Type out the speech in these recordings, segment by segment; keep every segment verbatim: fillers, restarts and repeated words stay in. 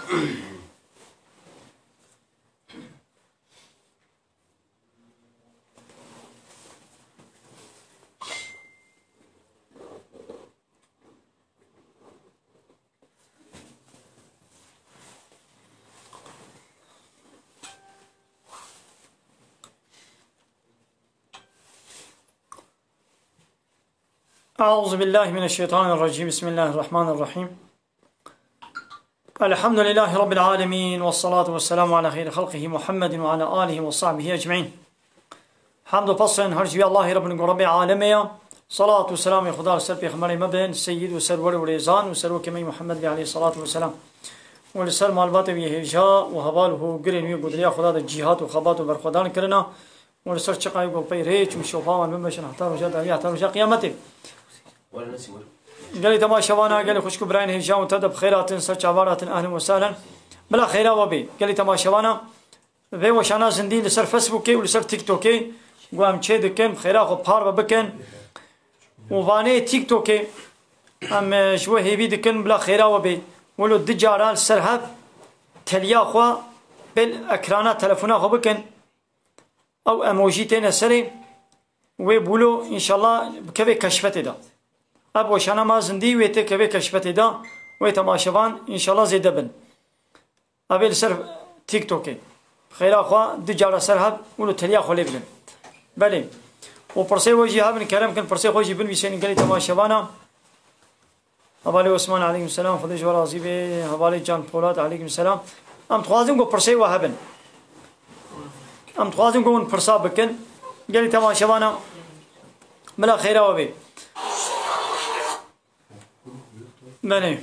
أعوذ بالله من الشيطان الرجيم. بسم الله الرحمن الرحيم. الحمد لله رب العالمين، والصلاة والسلام على خير خلقه محمد وعلى آله وصحبه أجمعين. Hemd û pes ên her ji vî Allahê Rabbin ku Rabbê alemê ya. Salat û selamê Xuda li ser pêxemberê me bin, seyyid û serwer û rêzan û serokê me Muhammed bê aleyhissalatu vesselam. Û li ser malbatê wî hêja û heval û hogirên wî ku di riya Xuda de cîhat û xebat û berxwedan kirina. Û li ser çiqayê ku pey rêç û şofa wan bimeşin heta roja dawî, heta roja qiyametê. Gelê temaşevana, gelê xwişk û birayên hêja û te de bi xêr hatin, ser çavan hatin, ehlen we sehlen. Bila xêra we bê. Gelê temaşevana, vê weşana zindî li ser Facebookê û li ser TikTokê ku em çê dikin, bi xêra xwe parve bikin. Û vanê TikTokê em, e, ji we hêvî dikin, bila xêra we bê. Wilo du cara li ser hev teliya xwe pêl ekrana telefona xwe bikin. Ew emojî têne serê, wê bûlo înşallah bikeve keşfetê de. Ev weşana ma zindî wê tê keve keşfetê de, wê temaşevan înşallah zêde bin. Ev ê li ser TikTokê. Xêra xwe du cara ser hev û li teliya xwe lê bidin. Belê. Û pirsê we jî hebin, kerem kin, pirsê xwe jî binivîsênin gelê temaşevana. Hevalê Osman, aleykum selam, Xwedê ji we razî be. Hevalê Can Polat, aleykum selam. Em dixwazin ku pirsê we hebin. Em dixwazin ku hûn pirsa bikin. Gelî temaşevana, bila xêra we bê. Belê.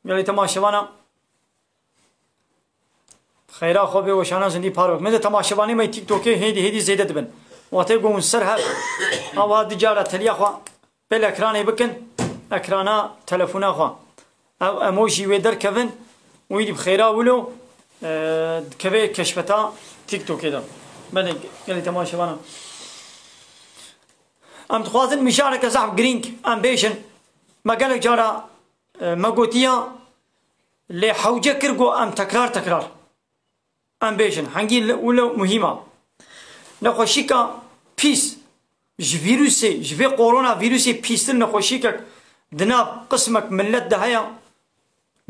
Gelî temaşevana. Xeyra xwe bê, weşana zindî parve. Me de temaşevanê me TikTokê hêdî hêdî zêde dibin. Wextê ku hûn ser hev, awa du cara teliya xwe pêl ekranê bikin, ekrana telefona xwe. Ev emoji wê derkevin, wî dî bi xêra wilo, e, dikeve keşfeta TikTokê de. Belê, gelê temaşevana. Em dixwazin mijareke zehf girîng em bêjin. Me gelek cara, e, me gotiya, lê hewce kir ku em tekrar tekrar em bêjin. Hengî li, wilo muhîm a. Nexweşîka pîs ji vîrusê, ji vê korona vîrusê pîstir nexweşîkek di nav qismek millet de heye.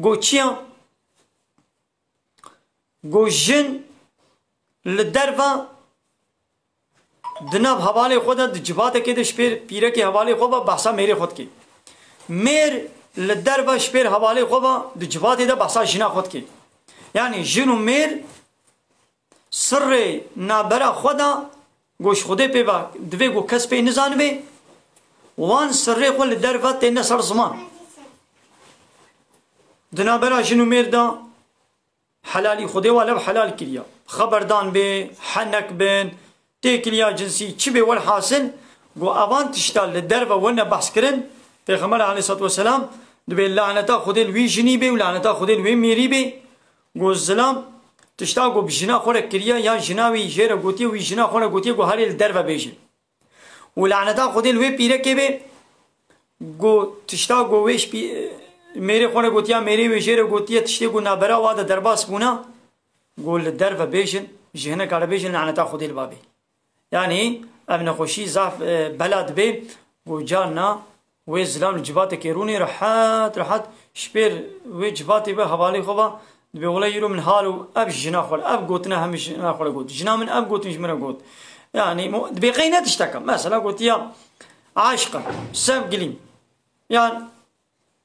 Ku çi ye? Ku jin li derve di nav hevalê xwe de, di civatekê de ji pêr pîrekê hevalê xwe ve behsa mêrê xwe dike. Mêr li derve ji pêr hevalê xwe ve di civatê de behsa jina xwe dike. Yanî jin û mêr sirrê navbera xwe de ku ji Xwedê pê ve divê ku kes pê nizanibe, wan sirrê xwe li derve têne ser ziman. Di navbera jin û mêr de helalî Xwedê wa lev helal kiriye. Xeberdan bê, henek bin, têkiliya cinsî, çi bê, welhasil, ku evan tişta li derve wene behs kirin, Pêxember aleyhissalatu vesselam dibê laneta Xwedê li wî jinî bê û laneta Xwedê li wê mêrî bê, ku zilam tişta ku bi jina xwe re kiriye, ya jina wî jê re gotiye, wî jina xwe re gotiye, ku herê li derve bêjin. Û laneta Xwedê li wê pîrekê bê, ku tişta ku wê ji pî-, mêrê xwe re gotiya, mêrê wê jê re gotiye, tiştê ku navbera wa de derbas bûna, ku li derve bêjin, ji hineka re bêjin, laneta Xwedê li ba bê. Yanî ev nexweşî zaf, e, bela dibe, ku carna wê zilam li civatekê rûnê rehet rehet ji pêr wê civatê ve hevalê xwe ve dibê wele îro min halo ev ji jina xwe, ev gotina hemî jina xwe re got. Jina min ev gotin ji min re got. Yanî mo-, dibê qey ne tişteke. Mesela gotiya aşiq im, sevgilîm. Yan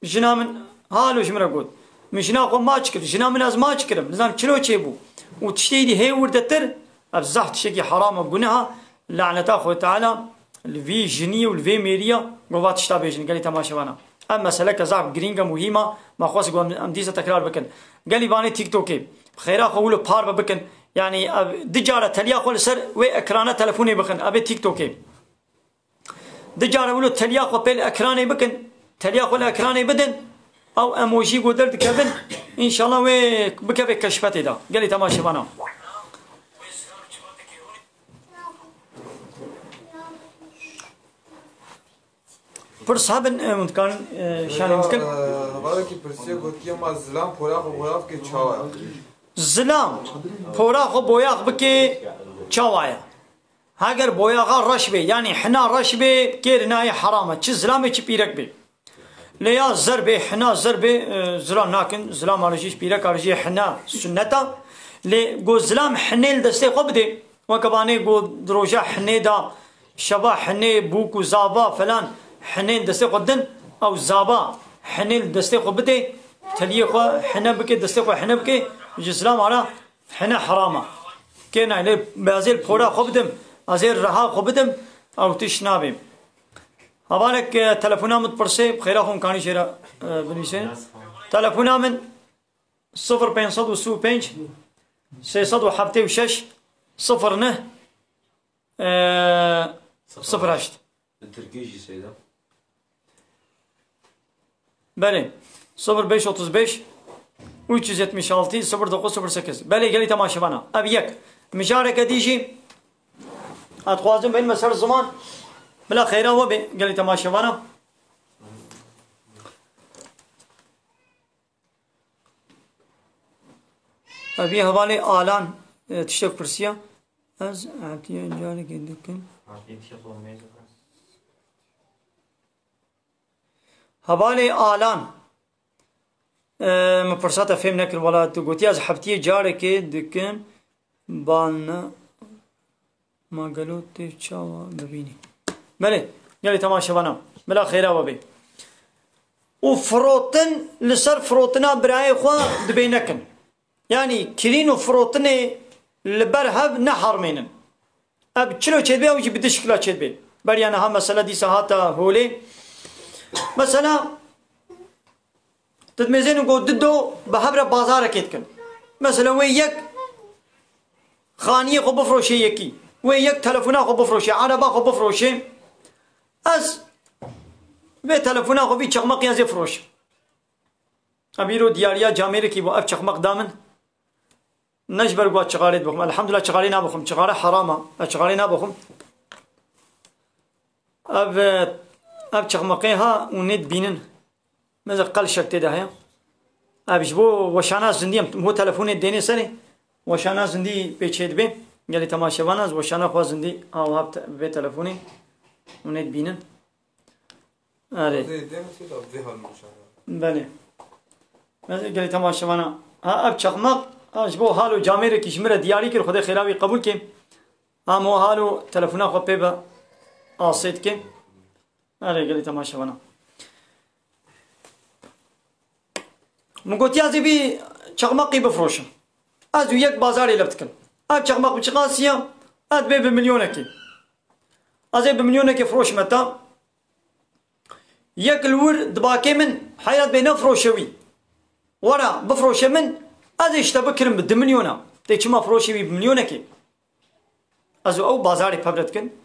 jina min halo ji min re got. Min jina xwe maç kir. Jina min ez maç kirim. Nizam çilo çêbû. Û tiştê dî hê wirdetir, ev zehf tiştekî heram e, guneh e. Laneta Xwedê Teala li vî jinî û li vê mêriya gova tişta bêjin, gelî temaşevana. Ev meseleke zehf girîng e, muhîm e. Me xwest ku em, em dîsa tekrar bikin. Gelî vanê TikTokê. Xêra xwe wilo parve bikin. Yanî ev du cara teliya xwe li ser wê ekrana telefonê bixin. Ev ê TikTokê. Du cara wilo teliya xwe pêl ekranê bikin, teliya xwe li ekranê bidin, ew emojî ku derdikevin, înşallah wê bikeve keşfetê de. Gelî temaşevana. Pirs hebin, e, hûn dikarin, e, şanê min bikin. Hevalekî pirsiye gotiye ma zilam pora xwe boyax bike çawa ye? Zilam pora xwe boyax bike çawa ye? Heger boyaxa reş bê, yanî hina reş bê, kêr nayê heram e. Çi zilamê çi pîrek bê. Lê ya zer bê, hina zer bê, e, zilam nakin, zilam arijî, pîrek arijî hina sunnet a. Lê go zilam hinê li destê xwe bidê. Weke banê go di roja hinê da, şeva hinê, bûk û zava falan hinê li destê xwe din, ew zava hinê li destê xwe bidê, teliyê xwe hine bike, destê xwe hine bike, ji zilam ara hine heram a. Kê nayê, lê ez ê li pora xwe bidim, ez ê li reha xwe bidim, ew tişt nabê. Hevalek, e, telefona min dipirsê, bi xêra xwe hûn kanî jê re, e, binivîsê. Telefona min sifir pênc sed û sî û pênc, sê sed û heftê û şeş, sifir neh, e, sifir heşt. Li Tirkî jî seyda. Belê. Sifir beş otuz beş, üç yüz yetmiş altı, sıfır dokuz sıfır sekiz. Belê, gelî temaşevana. Ev yek. Mijareke dî jî, ez dixwazim bênime ser ziman. Bila xeyra we bê, gelî temaşevana. Ev yê hevalê Alan, e, tiştek pirsiya. Ez hetiye carekê dikim. Hevalê Alan, e, min pirsa te fêm nekir, wela tu gotî ez heftiyê carekê dikim, bal ne, ma gelo tê çawa bibînî? Belê, gelê temaşevana, bila xêra we bê. Û firotin, li ser firotina birayê xwe dibê nekin. Yanî kirîn û firotinê li ber hev neharmênin. Ev çilo çêdibê, ew jî bi du şikla çêdibê. Beriya niha mesele dîsa hate holê. Mesela, tu dimêzênin ku du do bi hev re bazarekê dikin. Mesela wê yek xaniyê xwe bifroşê yekî. Wê yek telefona xwe bifroşê, ereba xwe bifroşê. Ez vê telefona xwe, vî çeqmeqî ez ê firoşim. Ev îro diyariya camêrekî bû, ev çeqmeq da min. Ne ji ber ku ez çixarê dibixim. Elhamdulillah çixarê nabixim. Çixare heram e. Ez çixarê nabixim. Ev, ev çeqmeqê ha û nê dibînin. Meze qel şek tê de heye. Ev ji bo weşana zindî em bo telefonê dênê serê. Weşana zindî pê çê dibê. Gelê temaşevan ez weşana xwe zindî ha wiha bi te-, vê telefonê û nê dibînin. Erê. Zê dê mi tê da vê hal nûşan. Belê. Ez gelê temaşevana. Ha, ev çakmak, ha, ji bo hal û camêrekî ji min re diyarî kir, Xwedê xêra wî qebûl kê. Ha, mo hal û telefona xwe pê be asê dike. Erê, gelê temaşevana. Min gotiya ez ê vî çakmakî bifroşim. Ez û yek bazarê lev dikim. Ev çakmak bi çiqasî ye? Ez dibê bi milyonekê. Ez ê bi milyonekê firoşime te. Yek li wir dibakê min heyra dibê nefroşe wî. Were bifroşe min, ez ê ji te bikirim bi du milyona. Tê çima firoşê wî bi milyonekê? Ez û ew bazarê pevre dikin.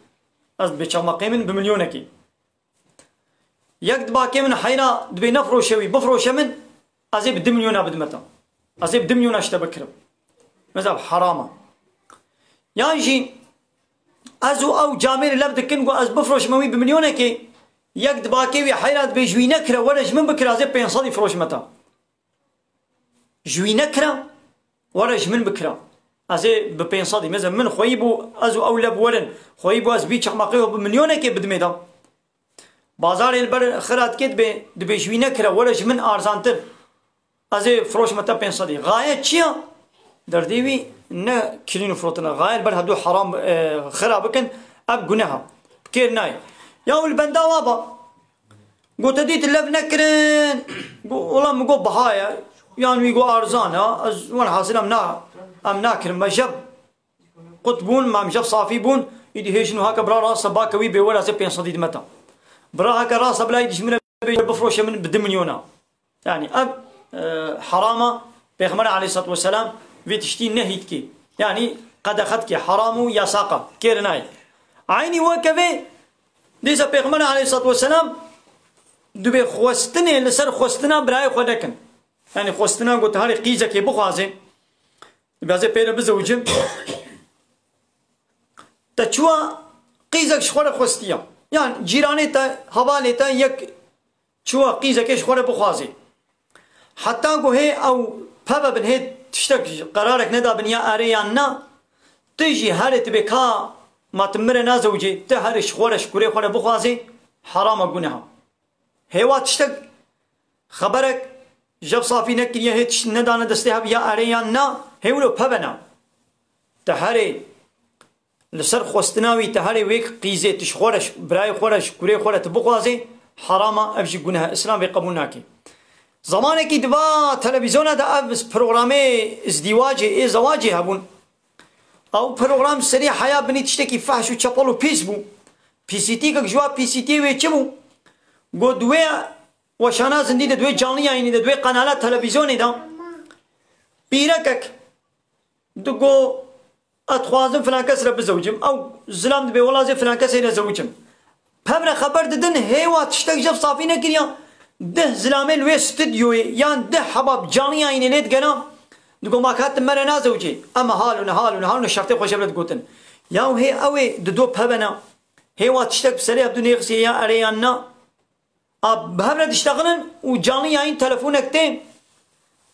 Ez dibê çakmakê min bi milyonekê. Yek dibakê min heyra dibê nefroşe wî, bifroşe min, ez ê bi du milyona bidime te. Ez ê bi du milyona ji te bikirim. Mezab herama. Yan jî ez û ew camêrê lev dikin ku ez bifroşime wî bi milyonekê, yek dibakê wî heyra dibê ji wî nekire, were ji min bikire, ez ê pênc sedî firoşime te. Ji wî nekira, were ji min bikira. Ez ê bi pênc sedî, meze min xweyî bû, ez û ew lev werin, xweyî bû ez vî çeqmaqê bi milyonekê bidimê de. Bazarê li ber xira dikê dibê, dibê ji wî nekira, were ji min arzantir. Ez ê firoşime te pênc sedî. Xayet çi ya? Derdê wî ne kirîn û firotin e. Xayet ber hevdu heram, e, xira bikin, ev guneh e. Kêr nayê. Ya û li benda wa ba. Got, te dît lev nekirin. Got, wela min got biha ye. Yan wî got arzan e. Ez welhasil em na, em nakirin. Me jev qut bûn, me em jev safî bûn. Îdî hêjin û heke bira rasa bake wî bê wela ez ê pênc sedî dime te. Bira heke rasa bila îdî ji min re bê bifroşe min bi du milyona. Yanî ev, e, herama, Pêxember aleyhissalatu vesselam vê tiştî nehî dikê. Yanî qedexe dikê, heram û yasaqa, kêr nayê. Eynî weke vê, dîsa Pêxember aleyhissalatu vesselam dibê xwestinê li ser xwestina birayê xwe nekin. Yanî xwestina got, harê qîzekê bixwazê, dibê ez ê pê re bizewicim. Te çiwa qîzek ji xwe re xwestiya? Yan cîranê te, hevalê te yek çûwa qîzekê ji xwe re bixwazê. Heta ku hê ew peve bin, hê tiştek, qerarek nedabin ya erê yan na, tu jî herê tu bê ka ma tu min re nazewicê, tu herê ji xwe re, ji kurê xwe re bixwazê, herama guneha. Hêwa tiştek, xeberek jev safî nekiriye, hê tişt nedane destê hev ya erê yan na, hê wilo peve na. Te herê li ser xwestina wî, te herê wêk qîzê, tu ji xwe re, ji birayê xwe re, ji kurê xwe re tu bixwazê, herama, ev jî guneh e, Îslam vê qebûl nake. Zamanekî di va televîzyona de ev programê izdîwacê, ê zewacê hebûn. Ew program serî heya binî tiştekî fehş û çepel û pîs bû. Pîsîtîkek ji wa pîsîtiyê wê çi bû? Got, di wê weşana zindî de, di wê canlı yayınî de, di wê kanala televîzyonê de pîrekek digo, "Ez dixwazim filan kes re bizewicim." Ew zilam dibê, "Wela ez ê filan kesê re zewicim." Pevre xeber didin, hêwa tiştek jev safî nekiriya. Deh zilamê li wê stüdyoyê yan deh heba bi canlı yayınê lê digera. Digo, "Ma ka tu me re nazewicê." Em hal û nihal û nihal û şertê xwe jev re digotin. Ya hê ew ê dido pevena. Hêwa tiştek bi serê hevdû nêxisiye ya erê yan na. A bi hev re diştexilin û canlı yayın telefonek tê.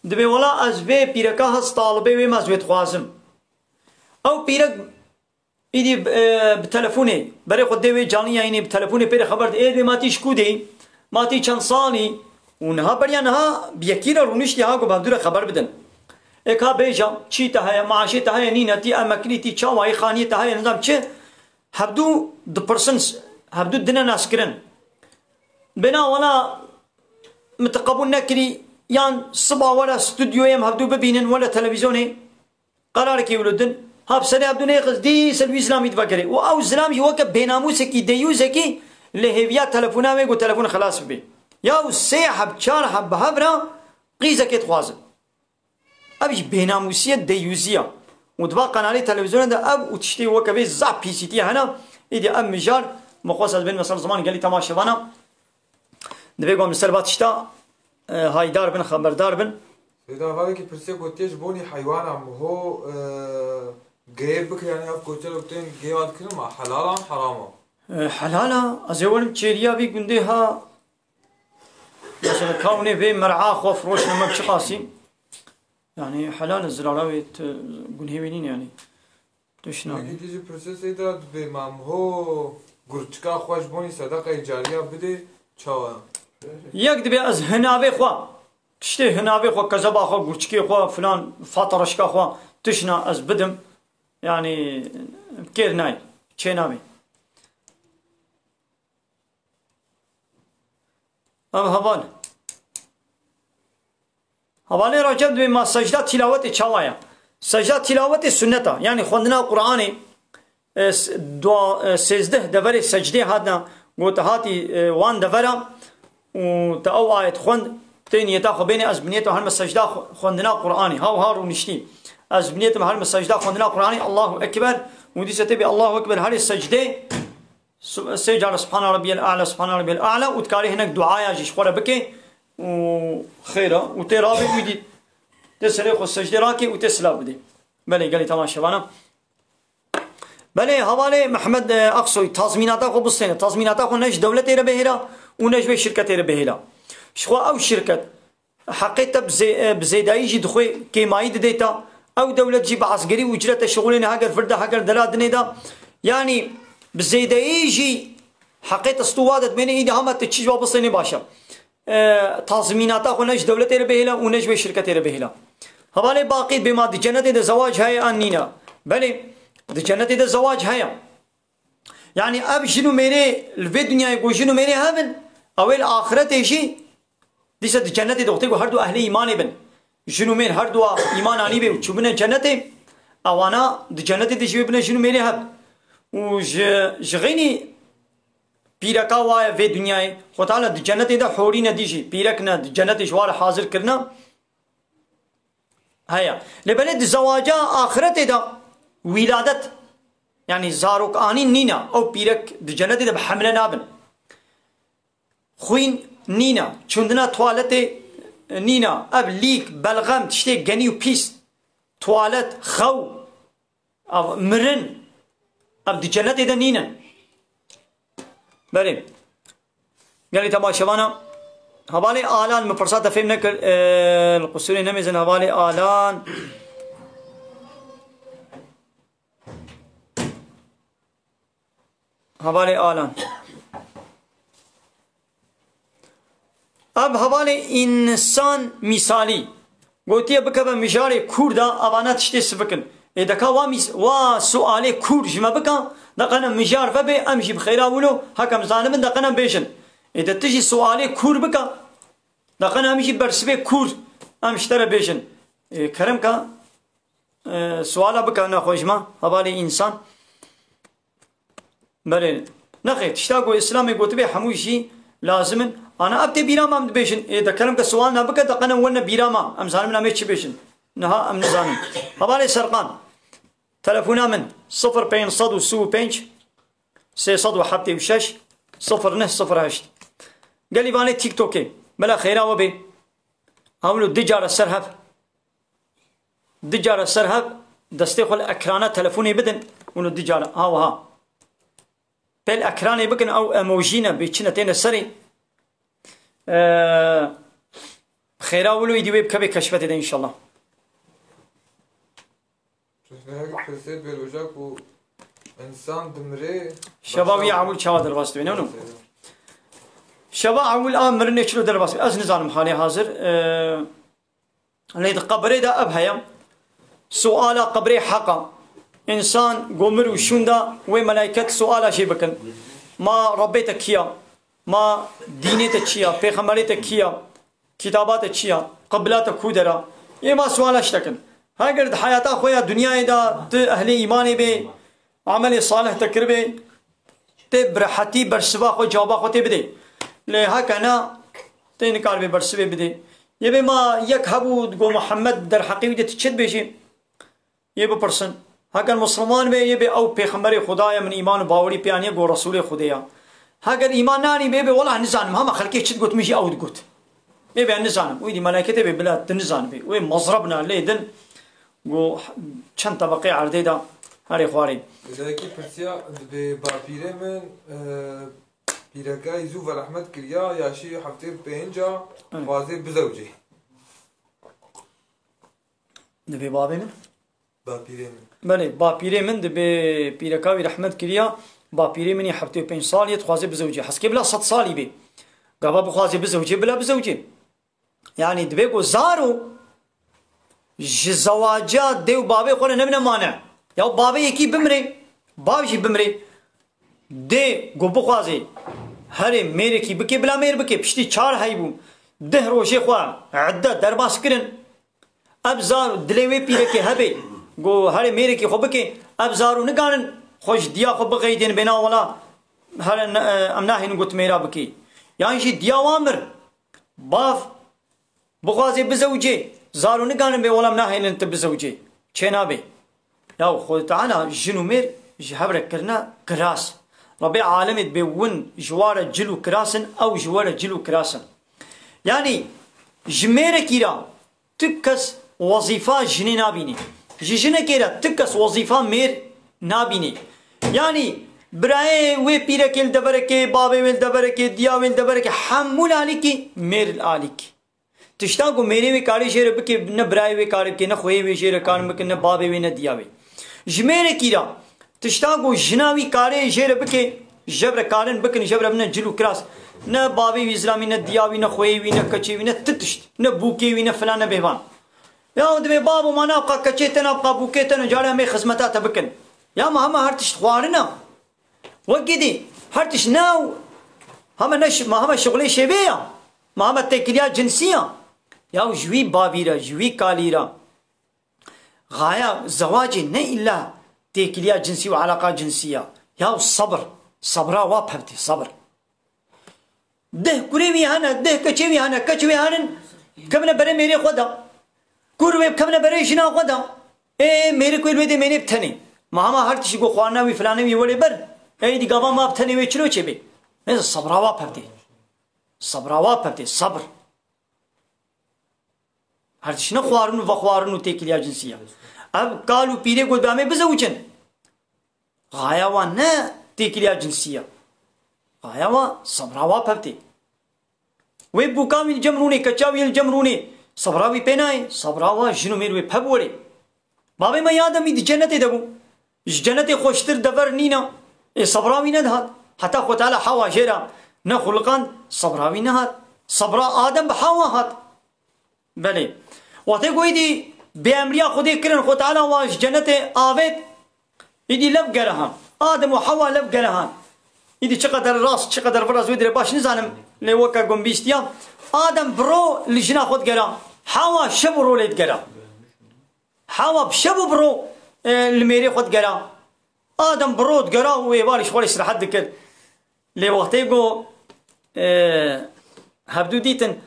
Dibê, "Wela ez vê pîreka hest talibê wê me, ez wê dixwazim." Ew pîrek îdî, e, bi telefonê, berê xwe dê wê canlı yayınê, bi telefonê pê re xeber dê, "Ê, dê ma tî ji ku dê? Ma tî çend salî?" Û niha beriya niha bi yekî re rûniştî ha ku bi hevdû re xeber bidin. Ê ka bêja, çî te heye, maaşê te heye, nîne, tî emeklî, tî çawa, ê xaniyê te heye, nizam çi? Hevdû dipirsin, hevdû dine naskirin. Bêna wela min te qebûl nekirî, yan siba were stûdyoyê em hevdû bibînin, were televîzyonê. Qerarekî wilo din. Ha bi serê hevdû nêxist, dîsa wî zilamî divegerê. Û ew zilam jî weke bênamûsekî, deyûzekî li hêviya telefona wê got telefon xelas bibê. Ya û sê heb, çar heb bi hev re qîzekê dixwazin. Ev jî bênamûsiye, deyûziya. Û di va kanalê televîzyonê de ev û tiştê weke vê zaf pîsîtiye hene. Îdî ev mijar, min xwest ez bênime ser ziman gelî temaşevana. Divê ku em li ser va tişta, e, haydar bin, xeberdar bin. Seyda, valekî pirsê ku tê ji bonî heywana miho, e, geyê bikir, yanî ev koçero tên gêva dikirin ma helal an, heram a? E, helal a. Ez ê werim çêriya vî gundê ha. Mesela kawnê vê mer'a xwe firoşne me bi çi qasî? Yani helal e, zirara wê tu gunhê wê nîne yani. Tişt nabî. Yekî dî jî pirsê Seyda dibê, ma miho gurçika xwe ji bonî sedeqeyê cariya bidê, çawa? Yek dibê ez hinavê xwe, tiştê hinavê xwe, kezeba xwe, gurçikê xwe, filan, fatarişka xwe, tişna ez bidim. Yani kêr nayê, çê nabê. Ev heval. Hevalê Recep dibê ma secda tilawetê çawa ya? Secda tilawetê sunnet a. Yani xwendina Qur'anê, e, s-, dua, e, sêzdeh deverê secdê hatna, got hatî, e, wan devera û te ew ayet xwend, tê niyeta xwe bênê, ez bi niyeta herme secda xwe-, xwendina Qur'anê. Haw ha rûniştî. Ez bi niyetim herme secda xwendina Qur'anê, Allahu Ekber. Û dîse tê bê Allahu Ekber herê secdê. Su-, sê cara Subhana Rabbiyel A'la, Subhana Rabbiyel A'la û dikarî hinek duaya jî ji xwe re bike û xêr e û tê rabê wî dî tê serê xwe secdê rake û tê silav bidê. Belê gelê temaşevana. Belê hevalê Mehmed, e, Aksoy, tazmînata xwe bistêne. Tazmînata xwe ne ji dewletê re bihêla û ne ji wê şirketê re bihêla. Ji xwe ew şirket Heqê te bi zê-, bi zêdayî jî dixwê kêmayî didê te. Ew dewlet jî bi esgerî û ucrete şixulêne, heger vir de, heger dera dinê de. Yanî bi zêdeyî jî heqê te stû wa de dimêne, îdî hema te çi ji wa bistênê baş e. E, tazmînata xwe ne ji dewletê re bihêle û ne ji wê şirketê re bihêle. Hevalê Baqî bê ma di cenetê de zewac heye an nîne? Belê, di cenetê de zewac heye. Yanî ev jin û mêrê li vê dinyayê ku jin û mêrê hev in, ew ê li axiretê jî dîsa di cenetê de wextê ku her du ehlê îmanê bin. Jin û mêr her dua îman anîbê û çûbine cenetê, ewana di cenetê de jî wê bine jin û mêrê hev. Û ji, ji xeynî pîreka wa ye vê dinyayê, Xwe Teala di cenetê de horîne dî jî, pîrek ne, di cenetê ji wa re hazir kirine. Heye. Lê belê di zewaca axiretê de wîladet, yanî zarok anîn nîne. Ew pîrek di cenetê de bi hemle nabin. Xwîn nîne. Çûndina tuwaletê nîne. Ev lîk, belxem, tiştê genî û pîs. Tuwalet, xew, ev mirin. Ev di cenetê de nîne. Belê. Gelî temaşevana. Hevalê Alan, min pirsa te fêm nekir. E, li qusûrê nemêzin hevalê Alan. Hevalê Alan. Ev hevalê însan mîsalî. Gotiye bikeve mijarê kûr de, evana tiştê sivik in. Ê deka wa mîs-, wa sualê kûr ji me bika, deqene mijar vebe, em jî bi xêra wilo, heke em zanibin, deqene em bêjin. Ê de tu jî sualê kûr bika, deqene em jî bersivê kûr, em ji te re bêjin. Ê, kerem ke, e, suala bika nexwe ji me, hevalê însan. Belê. Nexê, tişta ku Îslamê gotibê hemû jî lazim in. Ana ev tê bîra me em dibêjin. Ê, de kerem ke sual nabike, de qene wene bîra me. Em zanin em ê çi bêjin. Niha em nizanin. Hevalê Serqan. Telefona min sifir pênc sed û sî û pênc, sê sed û heftê û şeş, sifir neh sifir heşt. Gelî vanê TikTokê. Bela xêra we bê. Hewlo du cara ser hev. Du cara ser hev, destê xwe li ekrana telefonê bidin, hûn du cara, ha wiha. Pêl ekranê bikin, ew emojî ne, bê çi ne têne serê. Ee, xêra wilo îdî wê bikevê keşfetê de înşallah. Çeşnehek pirsê pêroja ku însan dimrê. Şeva wî ewil çawa derbas dibê, ne no? Şeva ewil a mirinê çilo derbas dibê. Ez nizanim halê hazir. Ee, Lê di qebrê de ev heye. Suala qebrê heq a. Însan ku mir û şûnda wê melayket suala jê bikin. Ma Rebbê te kî ya? Ma dînê te çi ya? Pêxemberê te kî ya? Kitaba te çi ya? Qibla te ku der a? Ê ma suala ji te kin. Heger di heyata xwe ya dinyayê de tu ehlê îmanê bê, emelê salih te kiribê, tê bi rehetî bersiva xwe, cewaba xwe tê bidê. Lê heke na, tê nikaribê bersivê bidê. Yê bê ma yek hebû, digo Muhammed derheqê wî de tu çi dibêjî? Yê bipirsin. Heger Musliman bê, yê bê ew pêxemberê Xuda ye, min îman û bawerî pê aniye, go Resûlê Xudê ye. Heger îman nanî bê, bê wela nizanim, hema xelkê çi digot, min jî ew digot. Ê bê nizanim. Wî dî meleketê bê bila tu nizanibê. Wê mezrebna lê din. Go çend tebeqê erdê de herê xwarê. Leyekî pirsiya dibê bapîrê min, e, pîreka wî zû ve rehmet kiriya, yaşî heftê û pênc a, Hı. Xwazê bizewcê. Dibê babê min? Bapîrê min. Belê, bapîrê min dibê pîreka wî rehmet kiriya, bapîrê min yê heftê û pênc salî ye, dixwazê bizewcê. Heskê bila sed salî bê. Gava bixwazê bizewcê, bila bizewcê. Yanî divê ku zaro ji zewaca dê û bavê xwe re nebine mane. Ya bavê yekî bimrê, bav jî bimrê. Dê ku bixwazê herê mêrekî bike, bila mêr bike. Piştî çar heybû, deh rojê xwe edde derbas kirin. Ev zar dilê wê pîrekê hebe, ku herê mêrekî xwe bike, ev zaro niganin xwe ji diya xwe bixeydên bêna wela here ne, em nahênin ku tu mêra bikî. Yan jî diya wan mir. Bav bixwazê bizewicê, zaro niganin bê, wela em nahêlin tu bizewicê. Çênabê. Ya Xwedê Teala jin û mêr ji hev re kirine kiras. Rebê alemê dibê win ji wa re cil û kiras in, ew ji we re cil û kiras in. Yanî ji mêrekî re tu kes wezîfa jinê nabînî. Ji jinekê re tu kes wezîfa mêr nabînî. Yanî birayê wê pîrekê li deverekê, bavê wê li deverekê, diya wê li deverekê, hemû li alîkî, mêr li alîkî. Tişta ku mêrê wê karê jê re bike, ne birayê wê karê bike, ne xweyê wê jê re karin bikin, ne bavê wê, ne diya wê. Ji mêrekî re, tişta ku jina wî karê jê re bike, jev re karin bikin, jev re bine cil û kiras. Ne bavê wî zilamî, ne diya wî, ne xweyê wî, ne keçê wî, ne ti tişt, ne bûkê wî, ne filan, ne bêvan. Ya dibê bavo ma navqa keçê te, navqa bûkê te, carê em ê xizmeta te bikin. Ya ma hema her tişt xwarin e. Wekî dî, her tişt ne ew, hema ne ş-, ma hema şixulê şêvê ya, ma hema têkiliya cinsî ya. Ya ji wî bavî re, ji wî kalî re. Xaya zewacê ne îlla têkiliya cinsî û eleqa cinsî ya. Ya sebir, sebra wa pevtê, sebir. Deh kurê wî hene, deh keçê wî hene, keç wê herin, kevine berê mêrê xwe de. Kur wê kevine berê jina xwe de. Ê mêrik wê li wê dê mênê bi tenê. Ma hema her tişî ku xwarina wî filanê wî welê ber. Ê dî gava ma bi tenê wê çilo çêbê. Neyse, sebra wa pevtê. Sebra wa pevtê, sebir. Her tişt ne xwarin û vexwarin û têkiliya cinsî ya. Ev kal û pîrê got, "Ba em ê bizewicin." Xaya wan ne têkiliya cinsî ya. Paya wa, sebra wa pevtê. Wê bûka wî li cem rûnê, keça wî li cem rûnê, sebra wî pê nayê, sebra wa jin û mêr wê pev werê. Bavê me ya Adem î di cenetê de bû. Ji cenetê xweştir dever nîna. Ê sebra wî nedihat. Heta Xwe Teala Hawa jê re nexuliqand, sebra wî nehat. Sebra Adem bi Hawa hat. Belê. Wextê ku êdî bêemriya Xwedê kirin, Xwe Teala wa ji cenetê avêt, êdî lev gerihan. Adem û Hawa lev gerihan. Êdî çiqeder rast, çiqeder viraz wê dirê baş nizanim, lê weke ku min bîstiya. Adem bi ro li jina xwe digera. Hawa şev û ro lê digera. Hawa bi şev û bi ro, e, li mêrê xwe digera. Adem bi ro digera û êvarî ji xwe re îstirahet dikir. Lê wextê ku, e, hevdû dîtin,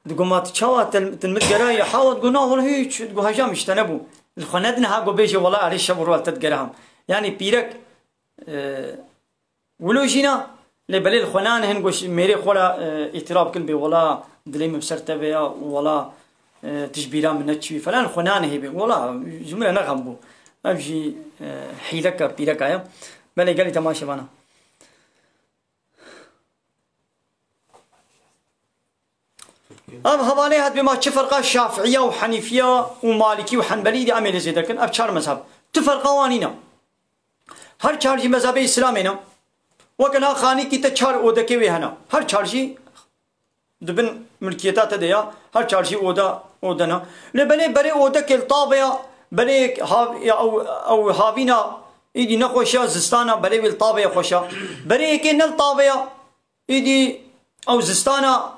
digo, "Ma tu çawa til-, til min digeraye Hawa?" Digo, "Na, wela hîç." Digo, "Hejam îşte nebû." Li xwe nedine ha ku bêje, "Wela erê şev û ro li te digeraham." Yanî pîrek, e, wilo jî na, lê belê li xwe nanihên ku ji mêrê xwe re, e, îtiraf bikin bê, "Wela dilê min bi ser te ve ya, wela, e, tu ji bîra min neçûyî." Falan, li xwe nanihê bê. Wela ji min re ne xem bû. Ev jî, e, hîleka pîreka ye. Belê gelî temaşevana. Ev hevalê hat bê ma çi ferqa Şafiiya û Henîfiya û Malikî û Henbelî de em ê lê zêde kin. Ev çar mezheb. Tu ferqa wan nîne. Her çar jî mezhebê Îslamê ne. Weke niha xanîkî te çar odekê wê hene. Her çar jî di bin milkiyeta te de ya. Her çar jî oda, oda ne. Lê belê berê odekê li tavê ya, berê hav-, ya ew, ew havîna îdî nexweş e, zistana berê wê li tavê ya xweş e. Berê yekê ne li tavê ya, îdî ew zistana,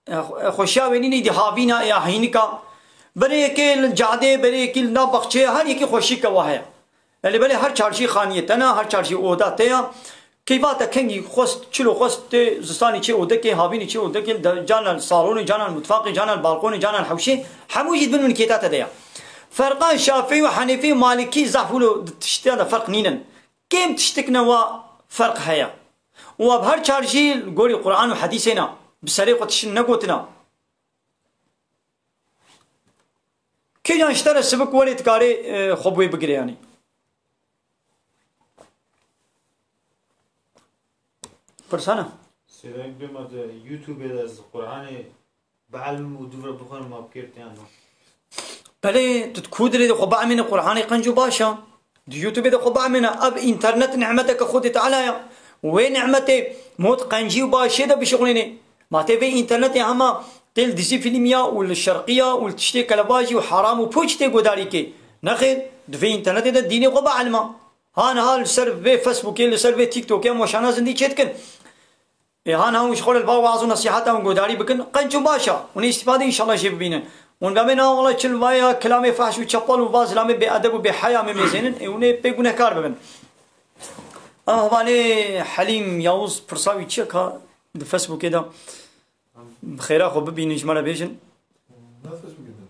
e, xweşiya wê nîne, îdî havîna ya hînika. Berê yekê li cadê, berê yekî li nav baxçeyê, her yekî xweşîke wa heye. Lê belê her çar jî xaniyê te ne, her çar jî oda te ya. Keyfa te kengî xwest, çilo xwest tê, zistanî çê odekê, havînî çê odekê, de-, cana li salonê, cana li mutfaqê, cana li balkonê, cana li hewşê, hemû jî di bin milkiyeta te de ya. Ferqan Şafî û Henîfî û Malikî zehf wilo di tiştiya de ferq nînin. Kêm tiştik ne wa ferq heye. Û ev her çar jî li gorî Quran û Hedîsê ne. Bi serê xwe tiştin negotina. Kêcan ji te re sivik werê dikarê, e, xwe bi wê bigire yanî. Pirsana. Sêreng bê ma di YouTubeê de ez Qur'anê Bielmim û dûv re bixwînim, ma bi kêf tê yan na? Belê, tu di ku dirê de xwe bielmîne Qur'anê qenc û baş e. Di YouTubeê de xwe bielmîne. Ev înternet nîmeteke Xwedê Teala ye. Wê nîmetê mot qencî û başê de bişixulînê. Ma tê vê înternetê hema tê li dizî fîlmiya û li şerqiya û li tiştê kelebajî û heram û pûç tê guhdarî kê. Nexêr, di vê înternetê de dînê xwe bielma. Ha niha li ser vê Facebookê, li ser vê TikTokê em weşana zindî çêdikin. Ê, ha niha hûn ji xwe re li va waaz û nesîheta hûn guhdarî bikin, qenc û baş e. Hûn ê îstîfadê înşallah jê bibînin. Hûn bemê na wela çi li va ya kilamê fahş û çepel û va zilamê bêedeb û bêheya me mêzênin, ê, hûn ê pê gunehkar bibin. Em hevalê Helîm Yavuz pirsa wî çi ye ka di Facebookê de? Bi xêra xwe bibînin, ji me re bêjin. Ne Facebookê de.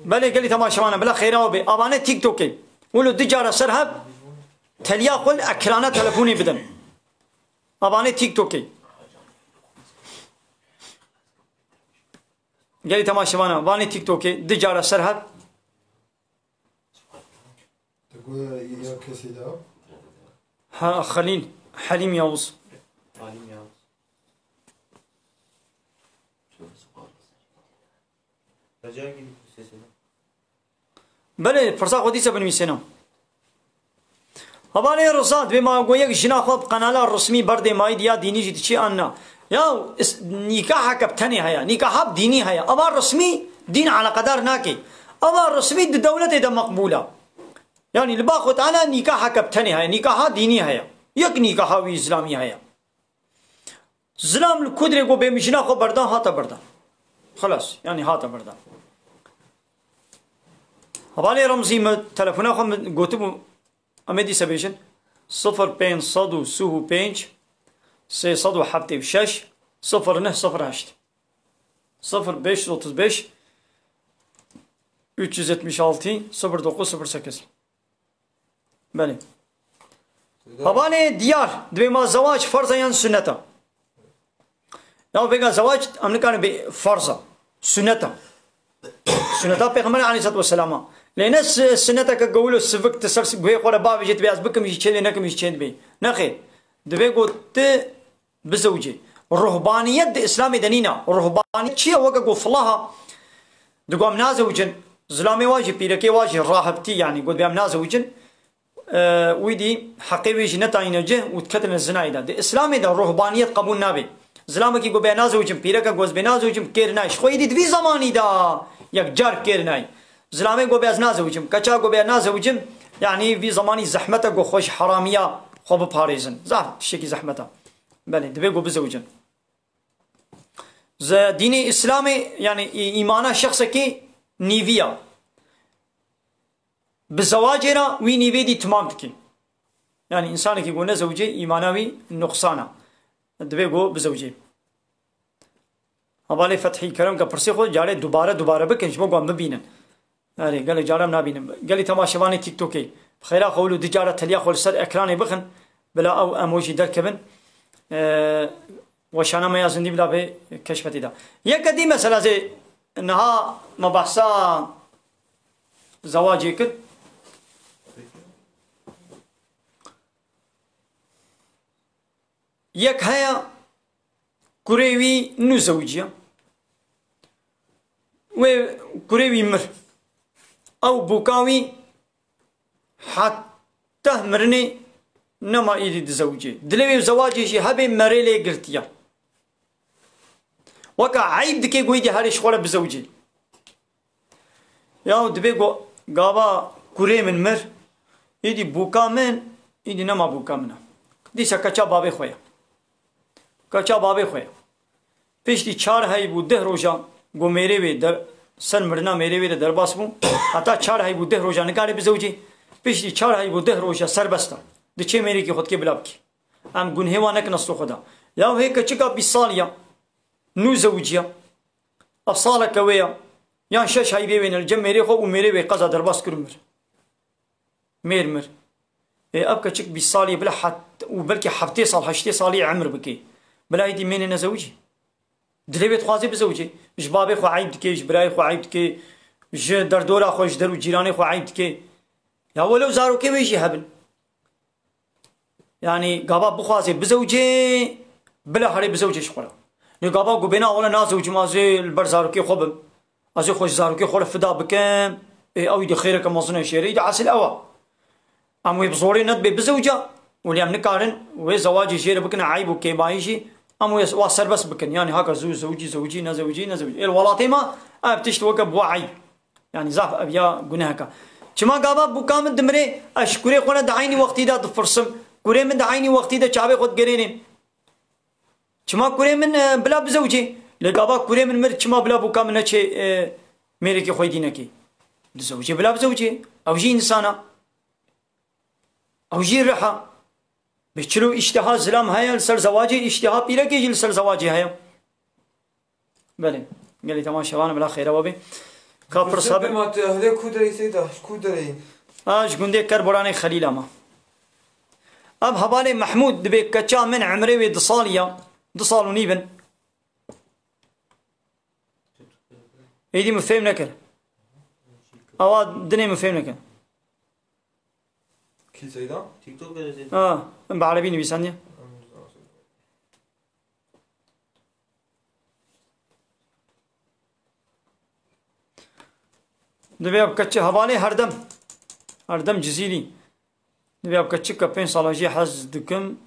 Belê gelî temaşevana, bila xêra we bê. Avane TikTokê. Wilo du cara ser hev teliya xwe li ekrana telefonê bidin. Avane TikTokê. Gelî temaşevana, vanê TikTokê du cara ser hev. Te got ya kesê de? Ha, Xelîl, Helîm Yavuz. Helîm Yavuz. Belê, pirsa xwe dîsa binivîsêne. Hevalê Riza, divê ma go yek jina xwe bi qenala resmî berdê mayî diya dînî jî diçî an na. Ya is-, nîkaheke bi tenê heye, nîkaha bi dînî heye. Eva resmî dîn eleqedar nake. Eva resmî di dewletê de meqbûl e. Yanî li ba Xwe Teala nîkaheke bi tenê heye, nîkaha dînî heye. Yek nîkaha wî îslamî heye. Zilam li ku dirê ku bê min jina xwe berdan, hate berdan. Xelas, yanî hate berdan. Hevalê Remzî min telefona xwe min gotibû, em ê dîse bêjin, sifir pênc sed û sî û pênc, sê sed û heftê û şeş, sifir neh sifir heşt. Sifir beş yüz otuz beş, üç yüz yetmiş altı, sıfır dokuz, sıfır sekiz. Belê. Hevalê diyar, divê ma zewac farz e yan sunnet e? Ya vêga zewac em nikarin bê farz e. Sunnet e. Sunneta Pêxemberê aleyhissalatu vesselam e. Lê ne si-, sineteke gewil û sivik tu ser guhê xwe re bavêjî, tu bê ez bikim jî çêdibê, nekim jî çêdibê. Nexêr. Divê ku tu bizewicê. Ruhbaniyet di Îslamê de nîne. Ruhbaniyet çi ye? Weke ku filaha digo em nazewicin, zilamê wa jî, pîrekê wa jî rahibtî, yanî got bê em nazewicin. E, wî dî heqê wê jî netayîne cih û diketine zinayê de. Di Îslamê de ruhbaniyet qebûl nabe. Zilamekî got bê nazewicim, pîreke got bê nazewicim, kêr nayê. Ji xwe êdî di vî zemanî de yek car kêr nayê. Zilamê got bê ez nazewicim, keça got bê ez nazewicim, yanî vî zemanî zehmet e got xwe ji heramiya xwe biparêzin. Zaf tiştekî zehmet e. Belê, divê got bizewicin. Ze-, dînê Îslamê, yanî î-, îmana şexsekî nîvî ya. Bi zewacê re wî nîvê dî timam dikî. Yanî însanekî ku nezewicê îmana wî nuqsan e. Divê ku bizewicê. Hevalê Fethî, kerem ke pirsê xwe carê dubare dubare bikin, ji bo ku em bibînin. Erê, gelek caran nabînim. Gelî temaşevanê TikTokê. Bi xêra xwe wilo du cara teliya xwe li ser ekranê bixin. Bila ew emojî derkevin. Ee, weşana me ya zindî bila vê keşfetê de. Yeke dî mesela zê niha me behsa zewacê kir. Yek heye, kurê wî nû zewiciya. Wê kurê wî mir. Ew bûka wî heta mirinê nema êdî dizewicê. Dilê wê zewacê jî hebe merê lê girtiya. Weke eyb dike ku êdî herê ji xwe re bizewicê. Ya dibê ku gava kurê min mir, êdî bûka min, êdî nema bûka min e. Dîsa keça bavê xwe ye. Keça bavê xwe ye. Piştî çar heyb û deh roja ku mêrê wê der-, ser mirina mêrê wê de derbas bû, heta çar heyb û deh roja nikare bizewicê, piştî çar heyb û deh roja serbest e. Diçê mêrêkî xwe dikê bila bikê. Em gunhê wan nekin esto xwe de. Ya hê keçika bîst salî ya, nû zewiciya. Ev saleke wê ya. Yan şeş heybê wê ne li cem mêrê xwe û mêrê wê qeza derbas kir û mir. Mêr mir. Ê, ev keçik bîst salî bila het-, û belkî heftê sal, heştê salî emir bike. Bila êdî mêne nezewicî. Dilê wê dixwaze bizewicê. Ji babê xwe eyb dike, ji birayê xwe eyb dike, ji derdora xwe, ji der û cîranê xwe eyb dike. Ya welew zarokê wê jî hebin. Yanî gava bixwaze bizewicê, bila herê bizewicê ji xwe re. Lê gava ku bêna wele nazewicim, ez ê li ber zarokê xwe bim. Ez ê xwe ji zarokê xwe re fida bikim. Ê, ew îdî xêreke mezin e jê re, îdî esil ew e. Em wê bi zorê nedibê bizewica, û lê em nikarin wê zewacê jê re bikin eyb û kêmayî jî, em wê wa serbest bikin. Yanî haka zû zewicî, zewicî, nezewicî, nezewicî. Ê, li welatê me ev tişt weke bû eyb. Yanî zaf ev ya guneheka. Çima gava bûka min dimire, ez ji kurê xwe re di eynî wextî de difirsim. Kurê min di eynî wextî de çavê xwe digerênê. Çima kurê min, e, bila bizewicê? Lê gava kurê min mir, çima bila bûka min neçê, e, mêrekî xwe dî nekê? Dizewicê, bila bizewicê. Ew jî însan e. Ew jî rih e. Bi çilo îştiha zilam heye li ser zewacê, îştiha pîrekê jî li ser zewacê heye. Belê. Gelî temaşevan bila xêre we bê. Ka pirsa be. Sebe ma tu ehlê ku derê Seyda, ku derê? A, ji gundê Kerboranê Xelîl ama. Ev hevalê Mehmûd dibê keça min emrê wê du salî ya. Du sal û nîv in. Êdî min fêm nekir. Awa dinê min fêm nekir. Kî Seyda? TikTok de Seyda. Ha, em bi erebî nivîsandiye. Divê ev keçi hevalê Herdem. Herdem Cizîrî. Divê ev keçi ke pênc sala jê hez dikim.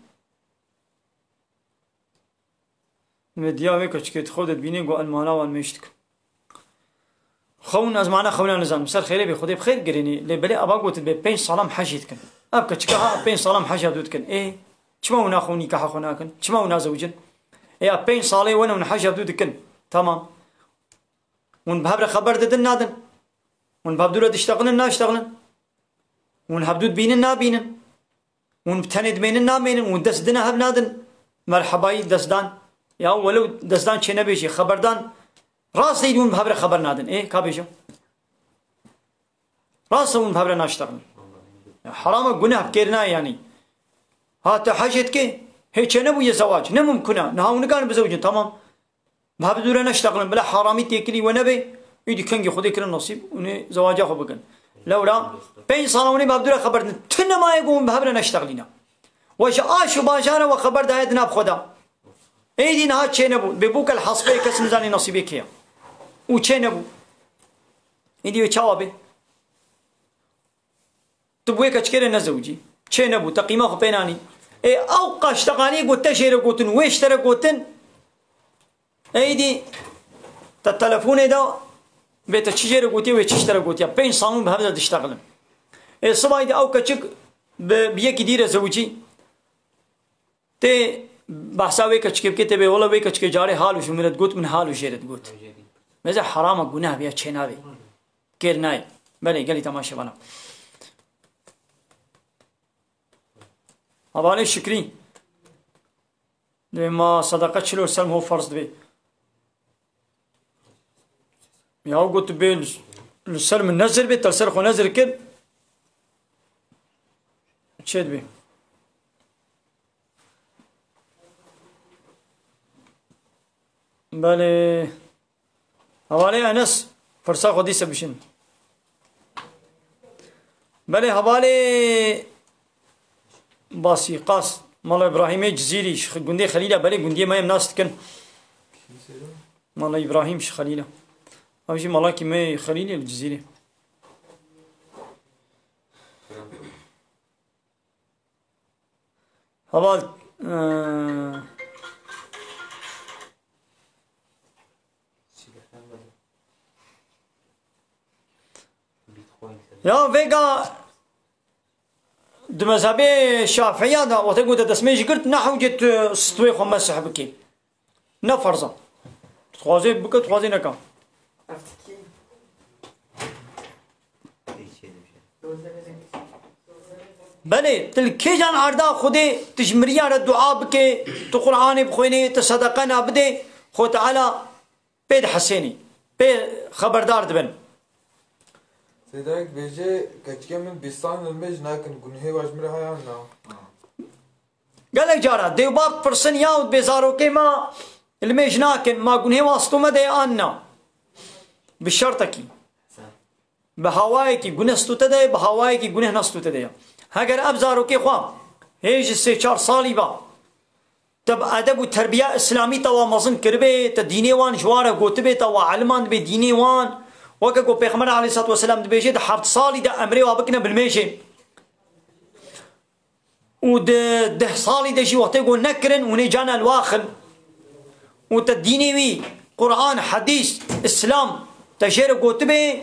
Divê diya wê keçikê dixew de dibînê ku elmana wan mêş dikim. Xewn, ez mana xewna nizanim. Ser xêrê bê, Xwedê bi xêr girênî. Lê belê ava gotin bê pênc salam hecê dikin. Ev keçika ha pênc salam heca dû dikin. Ê, çima wina xew nîkaha xwe nakin? Çima wina zewicin? Ê, ya pênc salê wene win heca dû dikin. Tamam. Hûn bi hev re xeber didin nadin? Hûn bi hevdû re diştexilin naştexilin? Hûn hevdû dibînin nabînin? Hûn bi tenê dimênin namênin? Hûn dest dine hev nadin? Merhebayî destdan. Ya welew destdan çê nebêjî, xeberdan. Rast deyî hûn bi hev re xeber nadin. Ê, ka bêje? Rast e hûn bi hev re naştexilin. Ya heram e, guneh bi kêr nayê yanî. Ha te hecê dike, hê çê nebûye zewac. Ne mumkun e. Niha hûn nikarin bizewicin, tamam. Bi hevdû re neştexilin, bila haramî têkilî we nebe, îdî kengî Xwedê kirin nasîb, hûn ê zewaca xwe bikin. Lewra pênc sala hûn ê bi hev dû re xeber din. Tu nemaye ku hûn bi hev re neştexlîne. We ji aş û bajar re we xeber daye di nav xwe de. Êdî niha çênebû. Bê bûke li hespê kes nizanî nesîbê kê ye. Û çênebû. Êdî wê çawa bê? Tu bi wê keçikê re nezewicî. Çênebû. Te qîma xwe pê nanî. Ê ew qaşteqanî ku te jê re gotin, wê ji te re gotin. Êdî te telefonê de bê te çi jê re gotiye, wê çi ji te re gotiye. Pênc salûn bi hev de diştexilin. Ê sibayî de ew keçik bi, bi yekî dî re zewicî. Tê behsa wê keçikê bike, tê bê wele wê keçikê carê hal û ji min re digot, min hal û jê re digot. Mêze herama guneh bîya çênavê. Kêr nayê. Belê, gelî temaşevana. Hevalê Şikrî. Dibê ma sedeqe çilo li ser min ho ferz dibê. Ya got tu bê li, li ser min nezir bê, te li ser xwe nezir kir. Çê dibê. Belê. Hevalê Enes, pirsa xwe dîse bişin. Belê hevalê Basî Qas, Mala Îbrahîmê Cizîrî, ji gundê Xelîl e, belê gundiyê me em nas dikin. Mala Îbrahîm ji Xelîl e. Ew jî malakî me Xelîlê li Cizîrê. Heval, e, ya vêga di mezhebê Şafiya de, wextê ku te destmêj girt, ne hewce tu stûyê xwe mesih bikî. Ne ferz e. Dixwazê bike, dixwazê neke. Belê, tu li kêjan erda Xwedê tu ji miriya re dua bike, tu Qur'anê bixwênê, tu sedeqe na bidê, Xwe Teala pê dihesênî, pê xeberdar dibin. Sêdayek bêje, keçikê min bîstan li mêj nakin, gunhê wa ji min re heye an na? Gelek cara dê û bav dipirsin, ya dibê zarokê me li mêj nakin, ma gunhê wan stû me de ye an na? Bi şertekî. Bi hawayekî guneh stû te de ye, bi hawayekî guneh nestû te de ye. Heger ev zarokê xwe hê ji sê çar salî ba, te bi edeb û terbiya îslamî te wa mezin kiribê, te dînê wan ji wan re gotibê, te wa elimandibê dînê wan, weke ku Pêxember aleyhissalatu vesselam dibêje, di heft salî de emrê wa bikine bilmêjê. Û di deh salî de jî wextê ku nekirin, hûn ê cana li wa xin. Û te dînê wî, Quran, Hedîs, Îslam, te jê re gotibê,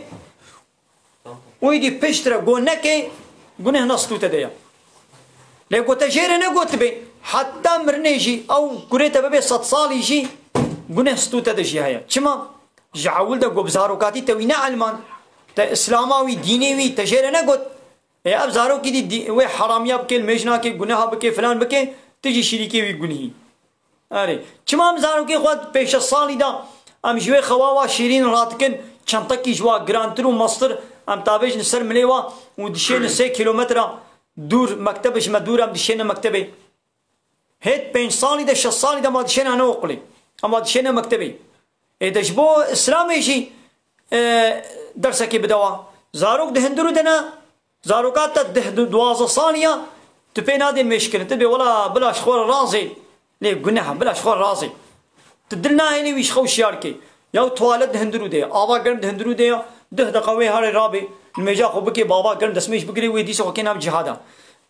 û êdî pişt re go neke, guneh na stû te de ye. Lê go te jê re negotibê, heta mirinê jî, ew kurê te bibe sed salî jî, guneh stû te de jî heye. Çima? Ji ewil de go bi zarokatî te wî neelmand, te Îslama wî, dînê wî, te jê re negot. Ê ev zarokî dî, dî, wê heramiya bike, li mêj nake, guneha bike, filan bike, tu jî şirîkê wî gunhî. Erê, çima em zarokê xwe pêşe salî de em ji wê xewa wa şîrîn radikin, çentekî ji wa girantir û mestir, em tabêjin ser milê wa û dişêne sê kîlometre dûr, mektebe ji me dûr, em dişêne mektebê. Hêt pênc salî de, şeş salî de ma dişêne ne oqilê. Em ma dişêne mektebê. Ê de ji bo Îslamê jî, e, dersekê bide wa. Zarok di hundirû de ne, zaroka te deh, du-, duwazdeh salî ya, tu pê nadên mêşkirin. Tu bê wela bila ji xwe re razê. Lê guneh e, bila ji xwe re razê. Tu dil nahêlî wî ji xew şiyar kê. Ya tuwalet di hundirû de ye, ava germ di hundirû de ye, deh deqa wê harê rabê, nimêja xwe bikê, bi ava germ destmêj bigirê, wê dîsa xwe kê nav cihada.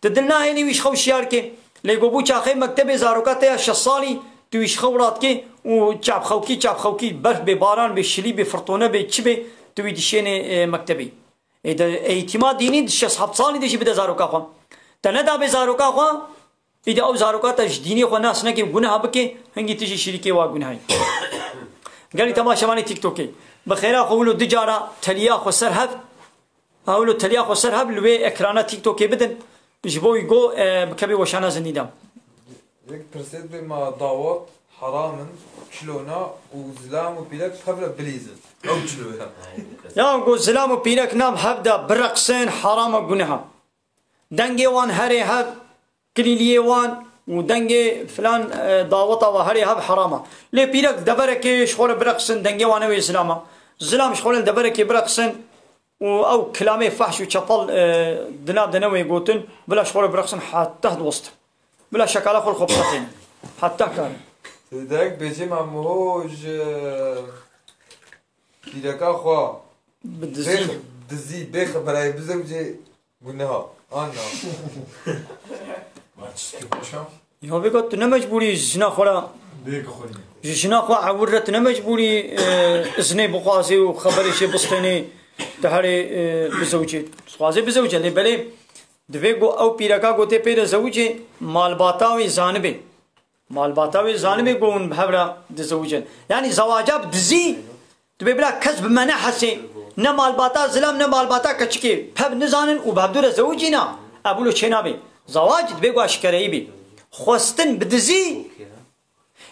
Tu dil nahêlî wî ji xew şiyar kê. Lê go bû çaxê mektebê zaroka te ya şeş salî, tu wî ji xew radikê û çapxewkî, çapxewkî, berf bê, baran bê, şilî bê, firtone bê, çi bê, tu wî dişênê, e, mektebê. Ê de eğîtima dînî di şeş heft salî de jî bide zaroka xwe. Te nedabê zaroka xwe, îdî ew zaroka te ji dînê xwe nas neke, guneha bike, hingî tu jî şirîkê wa gunehayî. Gelî temaşevanê TikTokê. Bi xêra xwe wilo du cara teliya xwe ser hev, ha wilo teliya xwe ser hev li wê ekrana TikTokê bidin. Ji bo wî go, e, bikevê weşana zindî de. Yek pirsê dibê ma dawat heram in, çilona û zilam û pîrek hev re bilîzin. Ew çilo ya. Ya go zilam û pîrek nav hev de bireqsin, herama guneha. Dengê wan herê hev, kilîliyê wan û dengê filan, e, daweta wa herê hev herama. Lê pîrek deverekê ji xwe re bireqsin, dengê wan ew ê zilama. Zilam ji xwe re deverekê bireqsin, û ew kilamê fehş û çepel, e, di nav de newê gotin, bila ji xwe re birexsin heta diwestin. Bila şekala xwe li xwe biqetînin. Heta karin. Dek bêjê me miho ji pîreka xwe Bi dizî. Bêx-, dizî, bêx-, berayê bizewicê guneha. Anna. Ma çişkî xweş a? Ya vê got, tu ne mecbûrî ji jina xwe re, Bê bixwînî. Ji jina xwe ewir re tu ne mecbûrî, e, iznê bixwazê û xeberê jê bistênê, tu herê, e, bizewicê. Dixwazê bizewicê, lê belê divê ku ew pîreka ku tê pê re zewicê, malbata wê zanibê. Malbata wê zanibê ku hûn bi hev re dizewicin. Yanî zewaca bi dizî, dibê bila kes bi me nehesê. Ne malbata zilam, ne malbata keçikê. Pev nizanin û bi hevdû re zewicîna. Ebûlo çênabê. Zewac dibê ku eşkereyî bê. Xwestin bi dizî,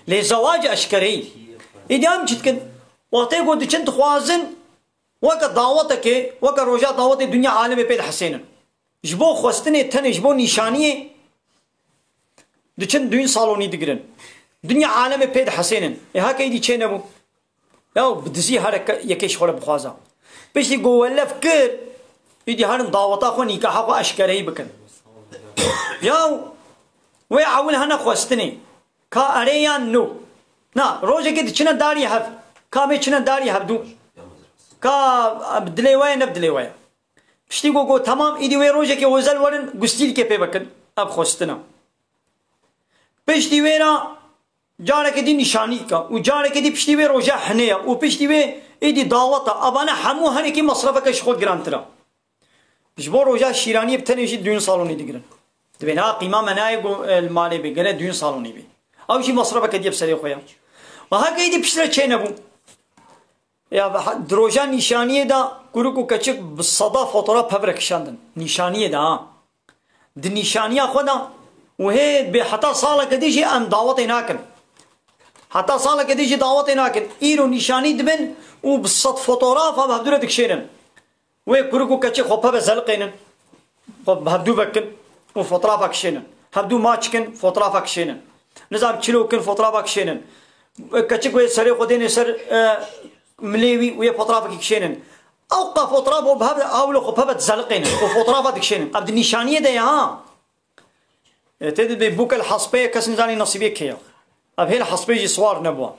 lê zewac eşkereyî. Îdî em çi dikin? Wextê ku diçin dixwazin, weke dawetekê, weke roja dawetê dinya alemê pê dihesênin. Ji bo xwestinê tenê ji bo nîşaniyê diçin düğün salonî digirin. Dinya alemê pê dihesênin. Ê heke îdî çê nebû. Ya bi dizî here ke-, yekê ji xwe re bixwaza. Piştî ku welef kir, îdî herin daweta xwe, nîkaha xwe eşkereyî bikin. Ya wê ewil hene xwestinê. Ka erê yan no. Na, rojekê diçine darî hev. Ka em ê çine darî hevdû. Ka bi dilê we ye, ne bi dilê we ye. Piştî ku got, temam, îdî wê rojekê ozel werin, gustîlkê pê bikin. Ev xwestin e. Piştî wê re carekê dî nîşanî dike û carekê dî piştî wê roja hinê ye û piştî wê êdî dawet e. Evane hemû herêkî mesrefeke ji xwe girantir e. Ji bo roja şîraniyê bi tenê jî düğün salonî digirin. Dibên ha qîma me nayê ku, e, li malê bê, gere düğün salonî bê. Ew jî mesrefeke diye bi serê xwe ye. Û heke êdî piştre çê nebû. Ya, ha, di roja nîşaniyê de kurik û keçik bi seda fotoğraf hev re kişandin. Nîşaniyê de, ha. Di nîşaniya xwe de û hê bê heta saleke dî jî em dawetê nakin. Heta saleke dî jî dawetê nakin. Îro nîşanî dibin û bi sed fotoğrafa bi hevdû re dikişênin. Wê kurik û keçik xwe peve zeliqênin. Xwe bi hevdû vekin û fotoğrafa kişênin. Hevdû maç kin, fotoğrafa kişênin. Nizam çilo kin, fotoğrafa kişênin. Keçik wê serê xwe dênê ser, e, milê wî û yê fotoğrafekî kişênin. Ew qa fotoğraf û bi hev awlo xwe peve dizeliqênin û fotoğrafa dikişênin. Ev di nîşaniyê de ye ha. E, tê dibê bûke li hespê ye, kes nizanî nesîbê kê ye. Ev hê li hespê jî siwar nebû.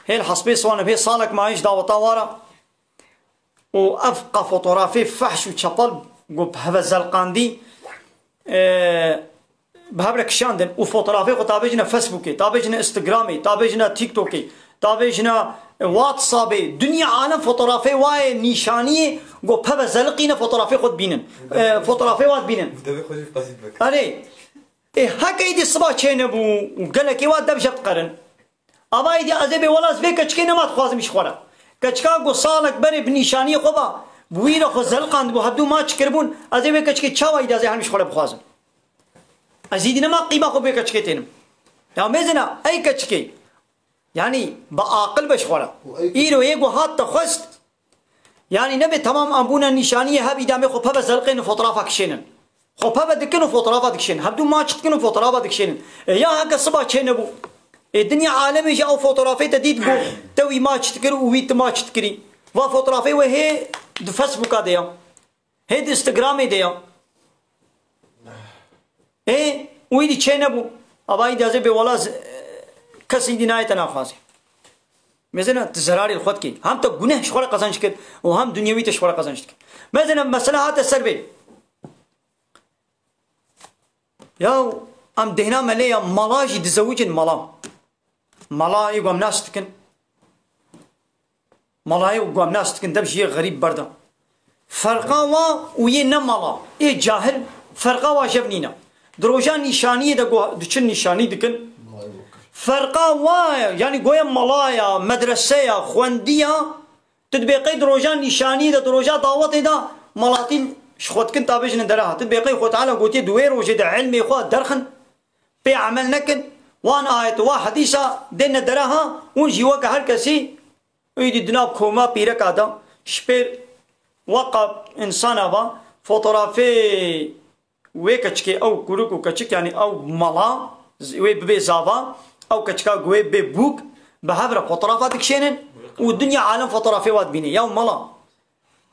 Hê li hespê siwar nebû. Hê salek ma hê ji daweta wara. Û ev qa fotografê fehş û çepel ku bi heve zelqandî, e, bi hev re kişandin û fotografê xwe tabêjine Facebookê, tabêjine Instagramê, tabêjine TikTokê, tabêjine WhatsAppê. Dinya alem fotografê wayê nîşaniyê ku peve zeliqîne fotografê xwe dibînin. E, fotografê wa dibînin. Devê xwe jî qesî bike. Erê. Ê, heke êdî siba çênebû û gelekê wa dev jeb diqerin. Ava êdî ez ê bê wela ez vê keçikê nema dixwazim ji xwe re. Keçika ku salek berê bi nîşaniyê xwe ba, bi wî re xwe zeliqandibû, hevdû maç kiribûn, ez ê vê keçikê çawa êdî ez ê herim ji xwe re bixwazim? Ez êdî nema qîma xwe bi vê keçikê tênim. Ya mêzina, ey keçikê. Yanî bi aqil be ji xwe re. Îro yê ku hat te xwest, Yanî nebe temam em bûne nîşaniyê hev îdamê xwe peve zelqênin fotoğrafa kişênin. Xwe peve dikin û fotoğrafa dikişênin. Hevdû maç dikin û fotoğrafa dikişênin. E, ya heke siba çê nebû. E, dinya alemê jî ew fotoğrafê te dît got, te wî maç dikir û wî tu maç dikirî. Va fotoğrafê we hê di Facebooka de ya. Hê di Instagramê de ya. Ê, wî dî çê nebû. Ava îdî ez ê bê wela z-, kesî dî nayê te naxwazê. Mêzina, tu zerarê li xwe dikî. Hem te guneh ji xwe re qezenc kir û hem dinyewî te ji xwe re qezenc dikir. Mêzina, mesela hate ser bê. Ya, em dêhna me lê ya mala jî dizewicin mala. Mala ê ku em nas dikin. Malayê û ku em nas dikin, dev ji yê xerîb berda. Ferqa wa û yê ne mala, ê cahil, ferqa wa jev nîne. Di roja nîşaniyê de ku diçin nîşanî dikin. Ferqa wa ye, yanî goye mala ya, medrese ya, xwendiya, tu dibê qey di roja nîşaniyê de, di roja dawetê de malatî ji xwe dikin, tabêjine dereha. Tu dibê qey Xwe Teala gotiye di wê rojê de ilmê xwe derxin. Pê emel nekin, wan ayet, wa hedîsa dêne dereha, hûn jî weke her kesî êdî di nav koma pîreka de, ji pêr weqa insana va, fotografê wê keçikê, ew kurik û keçik, yanî ew mala, z-, wê bibê zava, ew keçika ku wê bê bûk, bi hev re fotografa dikişênin û dinya alem fotografê wa dibîne. Ya mala.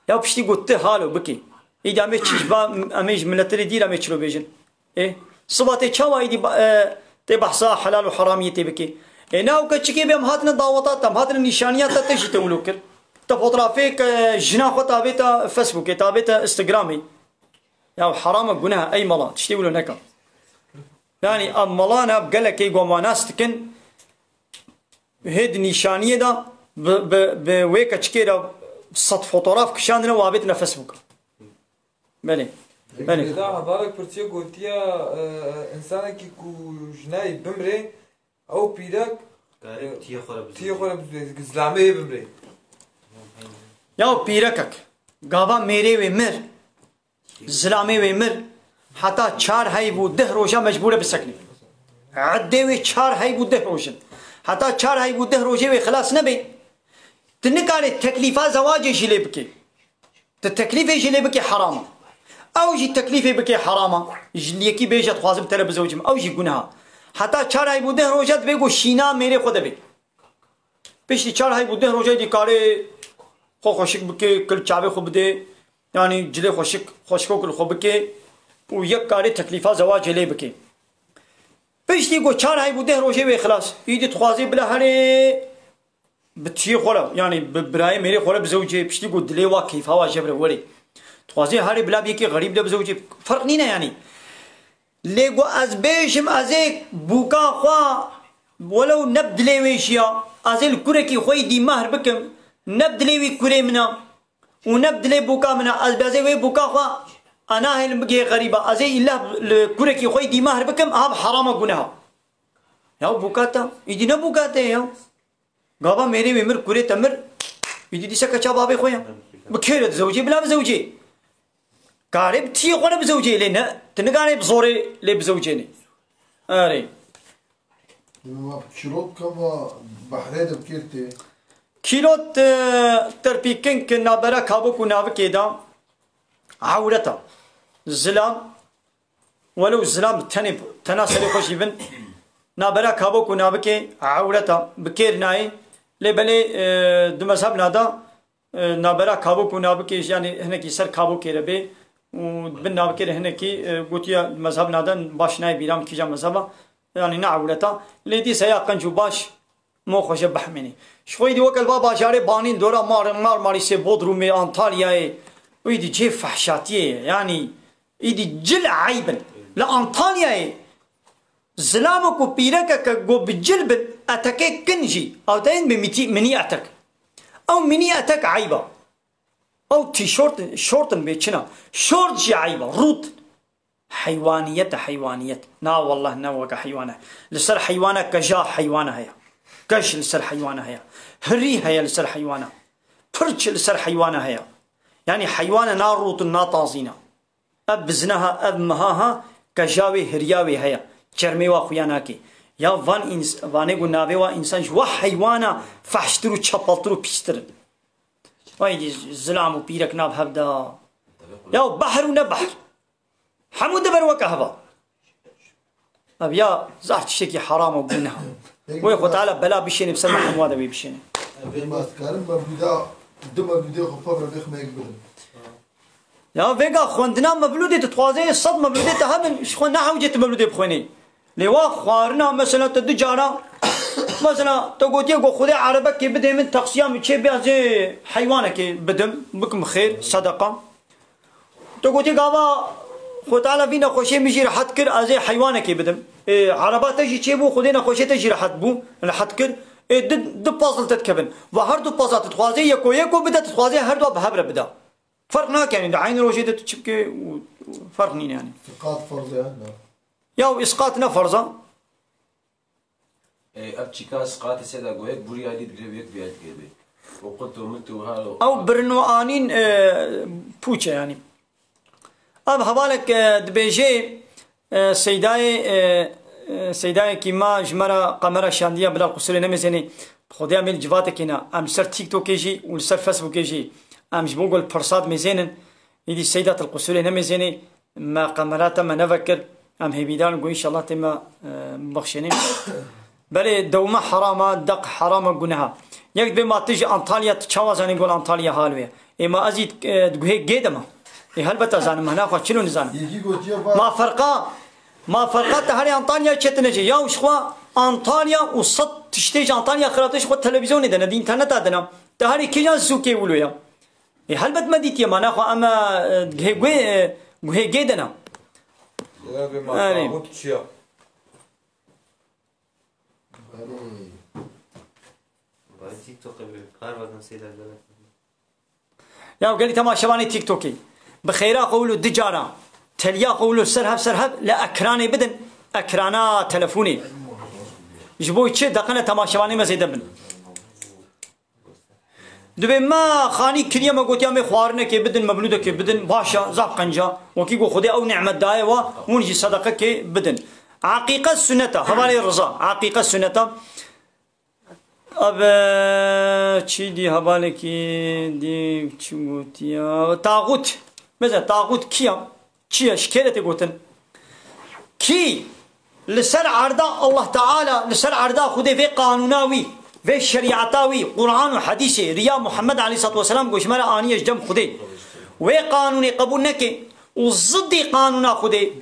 Ya piştî got ti halo bikê. Îdî em ê çi ji ba, em ê ji miletirê dîr em ê çilo bêjin. Ê, siba tê çawa îdî ba, e, tê behsa helal û heramiyê tê bikê. Ê, na û keçikê bê em hatine daweta te, em hatine nîşaniya te, te jî te wilo kir. Te fotoğrafê ke jina xwe tabê te Facebookê, tabê te Instagramê. Ya herama guneha ey mala, tiştê wilo neka. Yani em malana gelekê goma nas dikin, hê di nîşaniyê de bi, bi, bi wê keçikê de sed fotoğraf kişandine û avêtine Facebooka. Belê. Belê. Lê da hevalek pirçê gotiye, e, insanekî ku jinayê bimrê, ew pîrek, Karê e, tiyê xwe re tiyê xwe re bizû, zilamê yê bimrê. Ya pîrekek, gava mêrê wê mir, zilamê wê mir, heta çar heyv û deh roja mecbûr e bisekine. Eddê wê çar heyv û deh roj in. Heta çar heyv û deh rojê wê xilas nebe, tu nikarê teklîfa zewacê jî lê bikê. Tu teklîfê jî lê bikê heram e. Ew jî teklîfê bikê heram e. Ji yekî bêje dixwazim te re bizewicim. Ew jî guneha. Heta çar ay bû deh roja divê ku şîna mêrê xwe de bê. Piştî çar ay bû deh roja dî karê xwe xweşik bikê, kil çavê xwe bidê. Yanî cilê xweşik, xweşiko kil xwe bikê. Û yek karê teklîfa zewacê lê bikê. Piştî ku çar ay bû deh rojê wê xilas. Îdî dixwazê bila herê bi tiyê xwe re, yanî bi birayê mêrê xwe re bizewicê, piştî ku dilê wa keyfa wa jebire werê. Dixwazê herê bila bi yekê xerîb de bizewicê. Ferq nîne yanî. Lê ku ez bêjim ez ê bûka xwe welew ne bi dilê wê jî ya, ez ê li kurekî xwe yî dî mehr bikim, ne bi dilê wî kurê min e û ne bi dilê bûka min e, ez bê ez ê wê bûka xwe, e, nahêlim bigihê xerîba, ez ê îlla li kurekî xwe yî dî mehr bikim, ha bi herama guneha. Ya bûka te, îdî ne bûka te ya. Gava mêrê wê mir, kurê te mir, îdî dîse keça bavê xwe ya. Bi kê re dizewicê, bila bizewicê. Karê bi tiyê xwe re bizewicê lê ne, tu nikarê bi zorê lê bizewicênê. Erê. Dema kîlot kava behrê de bikêr tê. Kîlot, e, terpîkin ki nabera kabok û navikê de ewreta. Zilam, welew zilam bi tenê, tena serê xwe jî bin, nabera kabok û navikê ewreta, bi kêr nayê. Lê belê, e, di mezhebna de, e, nabera kabok û navikê jî, yanî hinekî ser kabokê re bê û bin navikê re hinekî, e, gotiye mezhebna de baş nayê bîra min kîja mezheba, yanî ne ewreta. Lê dîsa ya qenc û baş mo xwe je bihmênî. Ji xwe îdî weke li va bajarê Banîn dora Mar-, Marmarîsê, Bodrumê, Antalyayê, û îdî cihê fehşatiyê ye. Yanî îdî cil eyb in. Li Antalyayê zilamok û pîrekeke ku bi cil bin, etekê kin jî, ew tên bi mitî-, minî etek. Ew minî etek eyb e. Ew tîşort, şort in bê çina. Şort jî eyb e, rût. Heywaniyet e, heywaniyet. Na wallah ne weke heywan e. Li ser heywana keja heywana heye. Kej li ser heywana heye. Hirî heye li ser heywana. Pirç li ser heywana heye. Yanî heywana na rût in, na tazîn e. Ev bizne ha, ev miha ha, keja wê, hiriya wê heye. Çermê wa xuya nake. Ya van ins-, vanê ku navê wa însan ji wa heywana fehştir û çapaltir û pîstir in. Vay dî zilam û pîrek nav hev de. Ya behr û ne behr. Hemû diber weke heva. Ev ya zaf tiştekî heram û guneha. Wê Xwe Teala bela bişêne, bi ser me hemûa de wê bişêne. Dema ez karim mevlûda, du mevlûdê xwe pir re bêxme yek bidim. Ya vêga xwendina mevlûdê, tu dixwazê sed mevlûdê te hebin, ji xwe ne hewce tu mevlûdê bixwênî. Lê wa xwarina, mesela te du cara, mesela te gotiye ku Xwedê erebekê bidê min, teqsiya min çê bê, ez ê heywanekê bidim, bikim xêr, sedeqa. Tu gotî gava Xwe Teala vî nexweşiyê min jî rehet kir, ez ê heywanekê bidim. Ê, ereba te jî çêbû, Xwedê nexweşiyê te jî rehet bû, rehet kir. Ê, di, di puzzle te dikevin. Va her du puzzle tu dixwazê yeko yeko bide, tu dixwazê her du bi hev re bide. Ferq nake yanî, di eynî rojê de tu çi bike û, û ferq nîne yanî. Îsqat ferz e, ne? Ya û îsqat ne ferz e. Ê, ev çîka îsqatê sê de goyek bûriya dî digire, yek bîya digire bê. O qultu miltu ha. Ew birin û anîn, e, pûç e yanî. Ev hevalek, e, dibêjê, e, Seydayê, e, e, Seydayekî me ji me re qemera şandiye bila qusûrê nemêzênê. Bi Xwedê em ê li civatekê ne. Em li ser TikTokê jî û li ser Facebookê jî em ji bo ku li pirsa dimêzênin. Îdî Seyda tu li qusûrê nemêzênê, me qemera te me nevekir, em hêvîdar in ku înşallah tê me, e, bibexşênê. Belê dewme herama, deq herama, guneha. Yek dibê ma tu ji Antalya, tu çawa zanî gol Antalya hal wê? Ê ma ez jî, e, di guhê gê de me. Ê helbet ez zanim, hena xwe çilo nizanim. Yekî gotiye ba- Ma ferqa, ma ferqa te herê Antalya çetine jî. Ya ji xwe Antalya û sed tiştê ji Antalya xirabtir ji xwe televîzyonê de ne, di înterneta de ne. Te herê kîjan sûkê wilo ya? Ê helbet me dîtiye, ma naxwe em, e, guhê, guhê, e, guhê gê de ne. Ya be ma Erê. Tağut çiya? Belê. Vay TikTok'ê bi kar vedin seyda gelek. Ya gelî temaşevanê TikTokê. Bi xêra xwe wilo du cara. Teliya xwe wilo ser hev ser hev li ekranê bidin. Ekrana telefonê. Ji bo çi deqene temaşevanê me zêde bin. Dibê me xanî kiriye me gotiya me xwarinekê bidin, me bilûdekê bidin. Baş e, zaf qenc e. Wekî ku Xwedê ew nîmet daye we, hûn jî sedeqekê bidin. Eqîqe sunnet e, hevalê Riza. Eqîqe sunnet e. Ev, e, çi dî hevalekî dî çi gotiya? Taxût. Mesela taxût kî ye? Çi ye? Ji kê re tê gotin? Kî li ser erda Allah Teala, li ser erda Xwedê vê qanûna wî, vê şerîeta wî, Quran û Hedîsê, riya Muhammed aleyhissalatu vesselam ku ji me re aniye ji cem Xwedê. Wê qanûnê qebûl neke û ziddî qanûna Xwedê,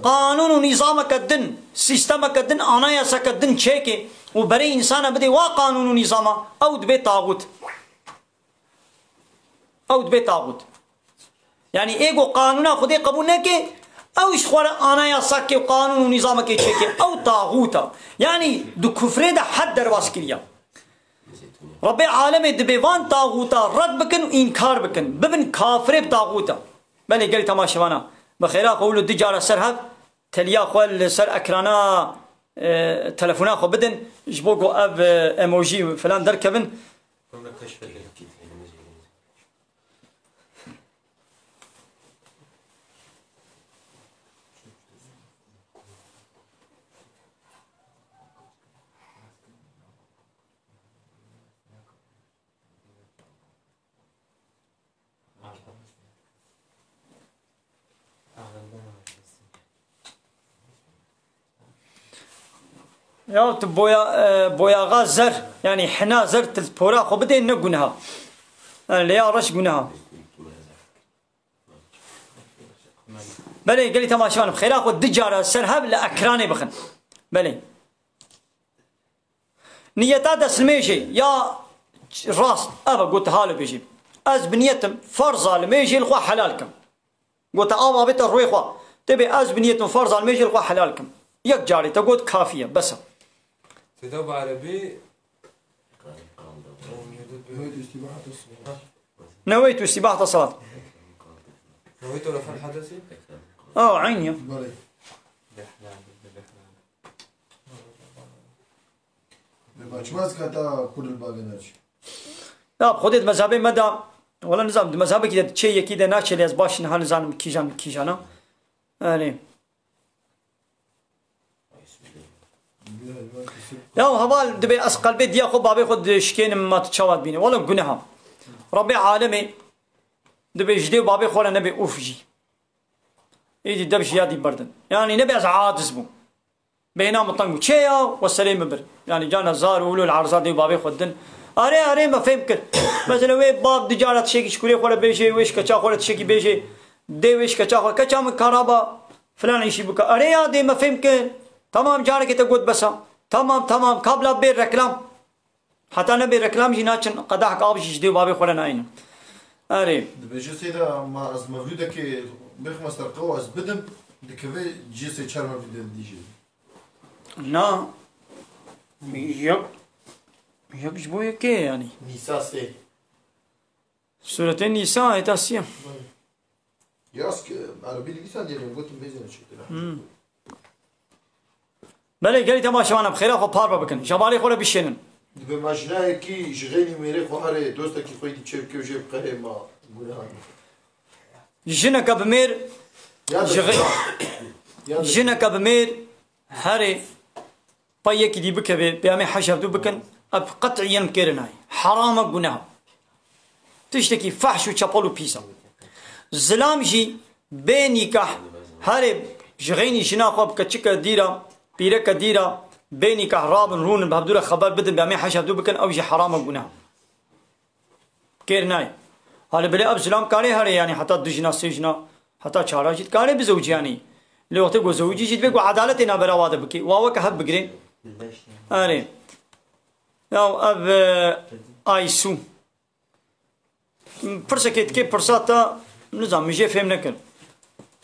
qanûn û nîzameke din, sîstemeke din, anayaseke din çêke û berê însana bidê wa qanûn û nîzama, ew dibe taxût. Ew dibe taxût. Yanî ê ku qanûna Xwedê qebûl neke, ew ji xwe re anayasakê û qanûn û nîzamekê çêke, ew taxût e. Yanî di kufrê de hed derbas kiriye. Rebbê alemê dibê van taxûta red bikin û înkar bikin. Bibin kafirê bi taxûta. Belê gelî temaşevana. Bi xêra xwe wilo du cara ser hev, teliya xwe li ser ekrana, e, telefona xwe bidin. Ji bo ku ev, e, emoji filan derkevin. Ya tu boya, e, boyaxa zer, yanî hina zer, tu pora xwe bidê, ne guneha. Yani lê ya reş guneha. Belê gelî temaşevan, xêra xwe du cara ser hev li ekranê bixin. Belê. Niyeta destnimêjê ya rast, ev e, got, halo bêjî. Ez bi niyetim ferza limêjê li xwe helal kim. Got, te ava bête rûyê xwe. Tê bê ez bi niyetim ferza limêjê li xwe helal kim. Yek carê te got, kafî ye, bes e. Têda bi erebî. نويت استباحة الصلاة. نويت استباحة الصلاة. نويت رفع الحدث. اه، عيني. بلي. Bê çima ez kata kul li bagê naçî? Ya, xwedê di mezhebê me de, wela nizam, di mezhebekî de çê yekî de naçê, lê ez baş niha nizanim kîjan, kîjana. Erê. Ya heval, dibê ez qelbê diya xwe, babê xwe dişkênim, ma tu çawa dibînî? Wela guneha. Rebbê alemê dibê ji dê û babê xwe re nebê ûf jî. Êdî dev ji yadî berdin. Yanî nebê ez aciz bûm. Bêhna min teng bû. Çê ya, we serê min bir. Yanî cana zar û wilo li erza dê û babê xwe didin. Erê, erê, me fêm kir. Mesela wê bab du cara tiştekî ji kurê xwe re bêjê, wê ji keça xwe re tiştekî bêjê. Dê wê ji keça xwe, keça min karaba filan îşî bike. Erê ya, dê me fêm kir. Tamam, carekê te got bes e. Tamam, tamam, kabla bê reklam. Heta nebe reklam jî naçin, qedehek av jî ji dê û babê xwe re nayînin. Erê. Dibêje seyda, ma ez mevlûdekê bêxime ser qew, ez bidim, dikeve cihê sê çar mevlûdê dî jî. Na. Yek, yek ji bo yekê yanî. Nîsa sê. Sûretê Nîsa, heta siyem. Ya ez ki erebî nivîsan diye gotim bêzine çêkira. Hmm. Belê, gelî temaşevanan, bi xêra xwe parve bikin. Jebalê xwe re bişênin. Dibe majnayekî ji xeynî mêrê xwe herê dostekî xwe yî dî çêbike û jê biqehê ma gunehan. Jineke bi mêr, Ya ji xey-, Ya jineke bi mêr herê pey yekî dî bikeve, peyamê heşevdû bikin, ev qet'iyen kêre nayê. Heram e, guneh e. Tiştekî fehş û çepel û pîs e. Zilam jî bê nîkah herê ji xeynî jina xwe bi keçike dîra, pîreke dîra, Bê nîkah rabin, rûnin, bi hevdû re xeber bidin, bi em ê heş hevdû bikin, ew jî heram e, gûneh. Kêr nayê. Halê bilê ev zilam karê herê, yanî heta du jina, sê jina, heta çara jî dikarê bizewiciyanî. Lê wextê ku zewicî jî divê ku edaletê navbera wa de bikê. Wa weke hev bigirê. Erê. Ya ev, e, Aysu. Pirsekê dikê, pirsa te, nizam, min jê fêm nekir.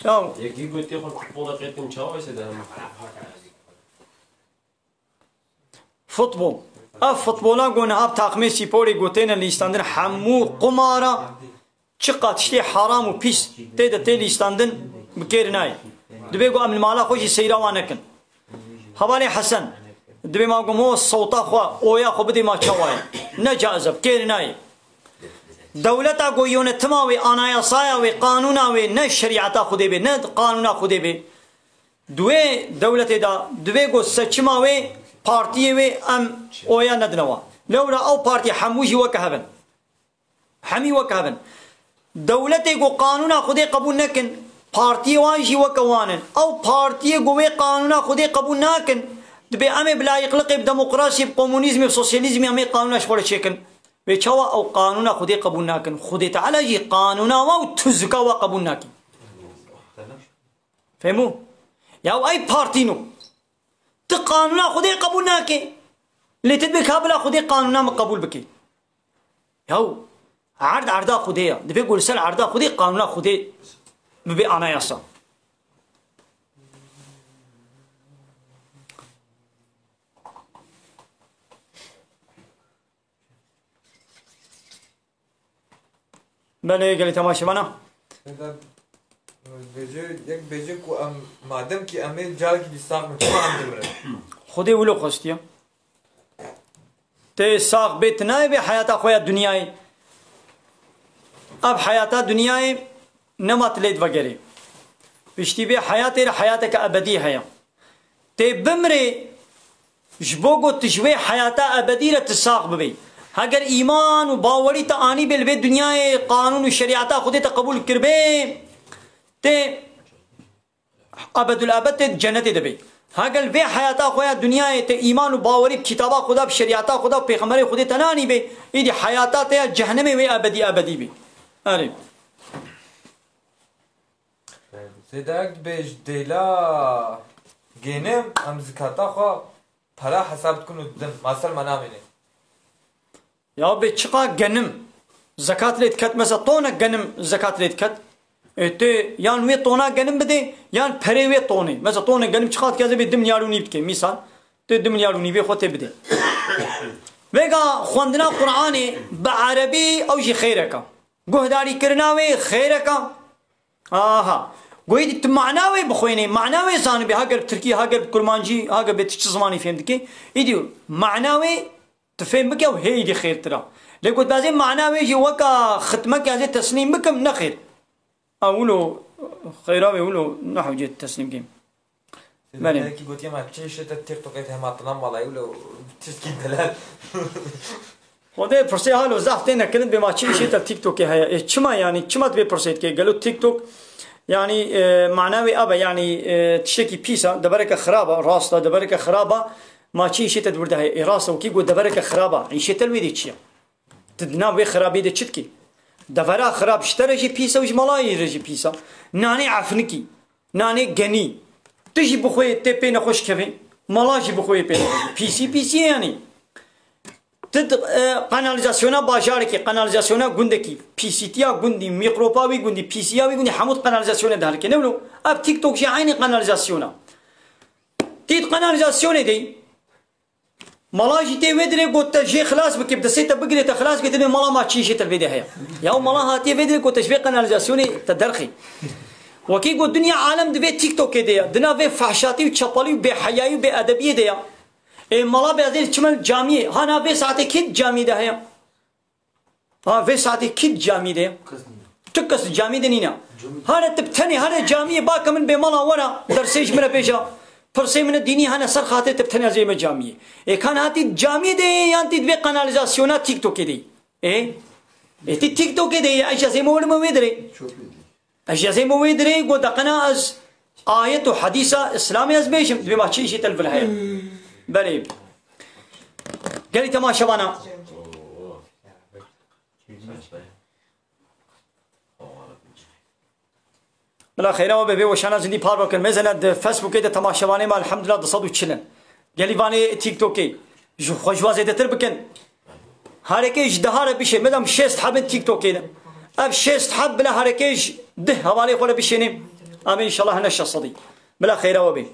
Ya Yekî gotê xwe futbola qêtin çawa wese de hema. Futbol. Ev futbola ku niha bi taxmê spor ê ku têne lîstandin, hemû qumara, çiqa tiştê heram û pîs tê de tê lîstandin, bi kêr nayê. Divê ku em li mala xwe jî seyra wan nekin. Hevalê Hesen, divê ma gom ho sewta xwe, oya xwe bidê ma çawa ye. Ne caiz e, bi kêr nayê. Dewleta ku yönetima wê, anayasaya wê, qanûna wê, ne şerîeta Xwedê bê, ne qanûna Xwedê bê. Di wê dewletê de divê ku seçima wê, partiyê wê em oya nedine wa. Lewra ew partî hemû jî weke hev in. Hemî weke hev in. Dewletê ku qanûna Xwedê qebûl nekin, partiyê wan jî weke wan in. Ew partiyê ku wê qanûna Xwedê qebûl nakin, dibê em ê bi layîqliqê, bi demokrasiyê, bi komunîzmê, bi sosyalîzmê em ê qanûna ji xwe re çêkin. Wê çawa ew qanûna Xwedê qebûl nakin? Xwedê Teala jî qanûna wa û tuzika wa qebûl nake. Fehmû? Ya ew ey partîno. Tu qanûna Xwedê qebûl nake. Lê tu dibê ka bila Xwedê qanûna min qebûl bike. Yaw, erd erda Xwedê ya. Divê ku li ser erda Xwedê qanûna Xwedê bibe anayasa. Belê, gelî temaşevana. Bêje, yek bêje ku em, madem ki em ê carekî dî sax bin, çima em dimirin? Xwedê wilo xwestiye. Tê sax bê, tu nayê bê heyata xwe ya dinyayê. Ev heyata dinyayê nema tu lê divegerê. Piştî vê heyatê re heyateke ebedî heye. Tê bimrê, ji bo ku tu ji wê heyata ebedî re tu sax bibî. Heger îman û bawerî te anî bê li vê dinyayê, qanûn û şerîeta Xwedê te qebûl kiribê, tê ebedul ebed tê cennetê de bê. Heger vê heyata xwe ya dinyayê te îman û bawerî bi kitaba Xweda, bi şerîeta Xweda, bi pêxemberê Xwedê te nanî bê, îdî heyata te ya cehennemê wê ebedî ebedî bê. Erê. Sêdayek dibê ji dêla gênim em zikata xwe pera hesab dikin û didin. Ma ser me namêne. Ya bê çiqa genim zekat lê diket, mesela tonek genim zekat lê diket. E, tê yan wê tona genim bidê, yan perê wê tonê. Mesela tonek genim çiqa dike, ez ê bê du milyar û nîv dike, mîsal. Tê du milyar û nîvê xwe tê bidê. Vêga xwendina Qur'anê bi erebî ew jî xêreka. Guhdarîkirina wê xêreka. Aha. Goyî tu mana wê bixwênê, mana wê zanibê, ha ger bi tirkî, ha ger bi kurmancî, ha ger bê tu çi zimanî fêm dikê. Îdî mana wê tu fêm bike û hê îdî xêrtir a. Lê got bazê mana wê jî weka xitmek ez ê teslîm bikim, ne xêr. A wilo xêra wê wilo nehewce teslîm kêm. Belê. Belkî gotiye me çi îşê te TikTokê hema tinan malayî wilo tişkî delal. Xwedê pirsê halo zaf têne kirin, bê ma çi îşê te TikTokê heye? E, çima yanî, çima tu vê pirsê dikê? Gelo TikTok, yanî, e, mana wê ev e, yanî, e, tiştekî pîs e, devereke xirab e, rast e, devereke xirab e, ma çi îşê te di wir de heye? E, rast e, wekî got devereke xirab e, îşê te li wê dê çi ye? Tu di nav wê xirabê de çi dikî? Devera xirab ji te re jî pîs e û ji malayê re jî pîs e. Nanê efnikî, nanê genî. Tu jî bi xwe yê tê pê nexweş kevê, mala jî bi xwe yê pê nexweş. Pîsî pîsî ye yanî. Tu di, e, kanalîzasyona bajarekî, kanalîzasyona gundekî, pîsîtiya gundî, mîkropa wî gundî, pîsiya wî gundî, hemû di kanalîzasyonê de herikê. Ne wilo? Ev TikTok jî eynî kanalîzasyona. Tî di kanalîzasyonê de yî. Mala jî tê wê dirê got te jê xilas bike, bi destê te bigirê te xilas bike, dibê mala ma çi îşê te li vê de heye. Ya mala hatiye vê dirê got te ji vê kanalîzasyonê te derxî. Wekî got dinya alem di vê TikTokê de ye. Di nav vê fehşatî û çepalî û bêheyayî û bêedebiyê de ye. Ê mala bê ez ê çime camiyê. Ha nav vê saetê kê di camiyê de heye? Ha, vê saetê kî di camî de ye? Kes nîne. Tu kes di camî de nîne. Camî. Hane tu bi tenê, hane camiyê bake min bê mala wera, dersê ji min re bêje. Pirsê min e dînî hane ser xatirê tu bi tenê ez ê me camiyê. Ê kan hatî di camî de ye yan tî di vê kanalîzasyona TikTokê de ye? Ê? Ê tî TikTokê de ye, ez ez ê me were me wê dirê. Çok iyi. Ez jî ez ê min wê dirê got, deqena ez ayet û hedîsa Îslamê ez bêjim, divê ma çi îşê te li vir heye? Belê. Gelî temaşevana. Bila xêra we be, vê weşana zindî par bikin. Mêzene di Facebookê de temaşevanê me elhamdulillah du sed û çil in. Gelî vanê TikTokê. Ji xwe ji wa zêdetir bikin. Harekê ji deha re bişê. Medam şêst heb in TikTokê de. Ev şêst heb bila harekê ji dih hevalê xwe re bişênê. Em ê inşallah hene şeş sedî. Bila xêra we bê.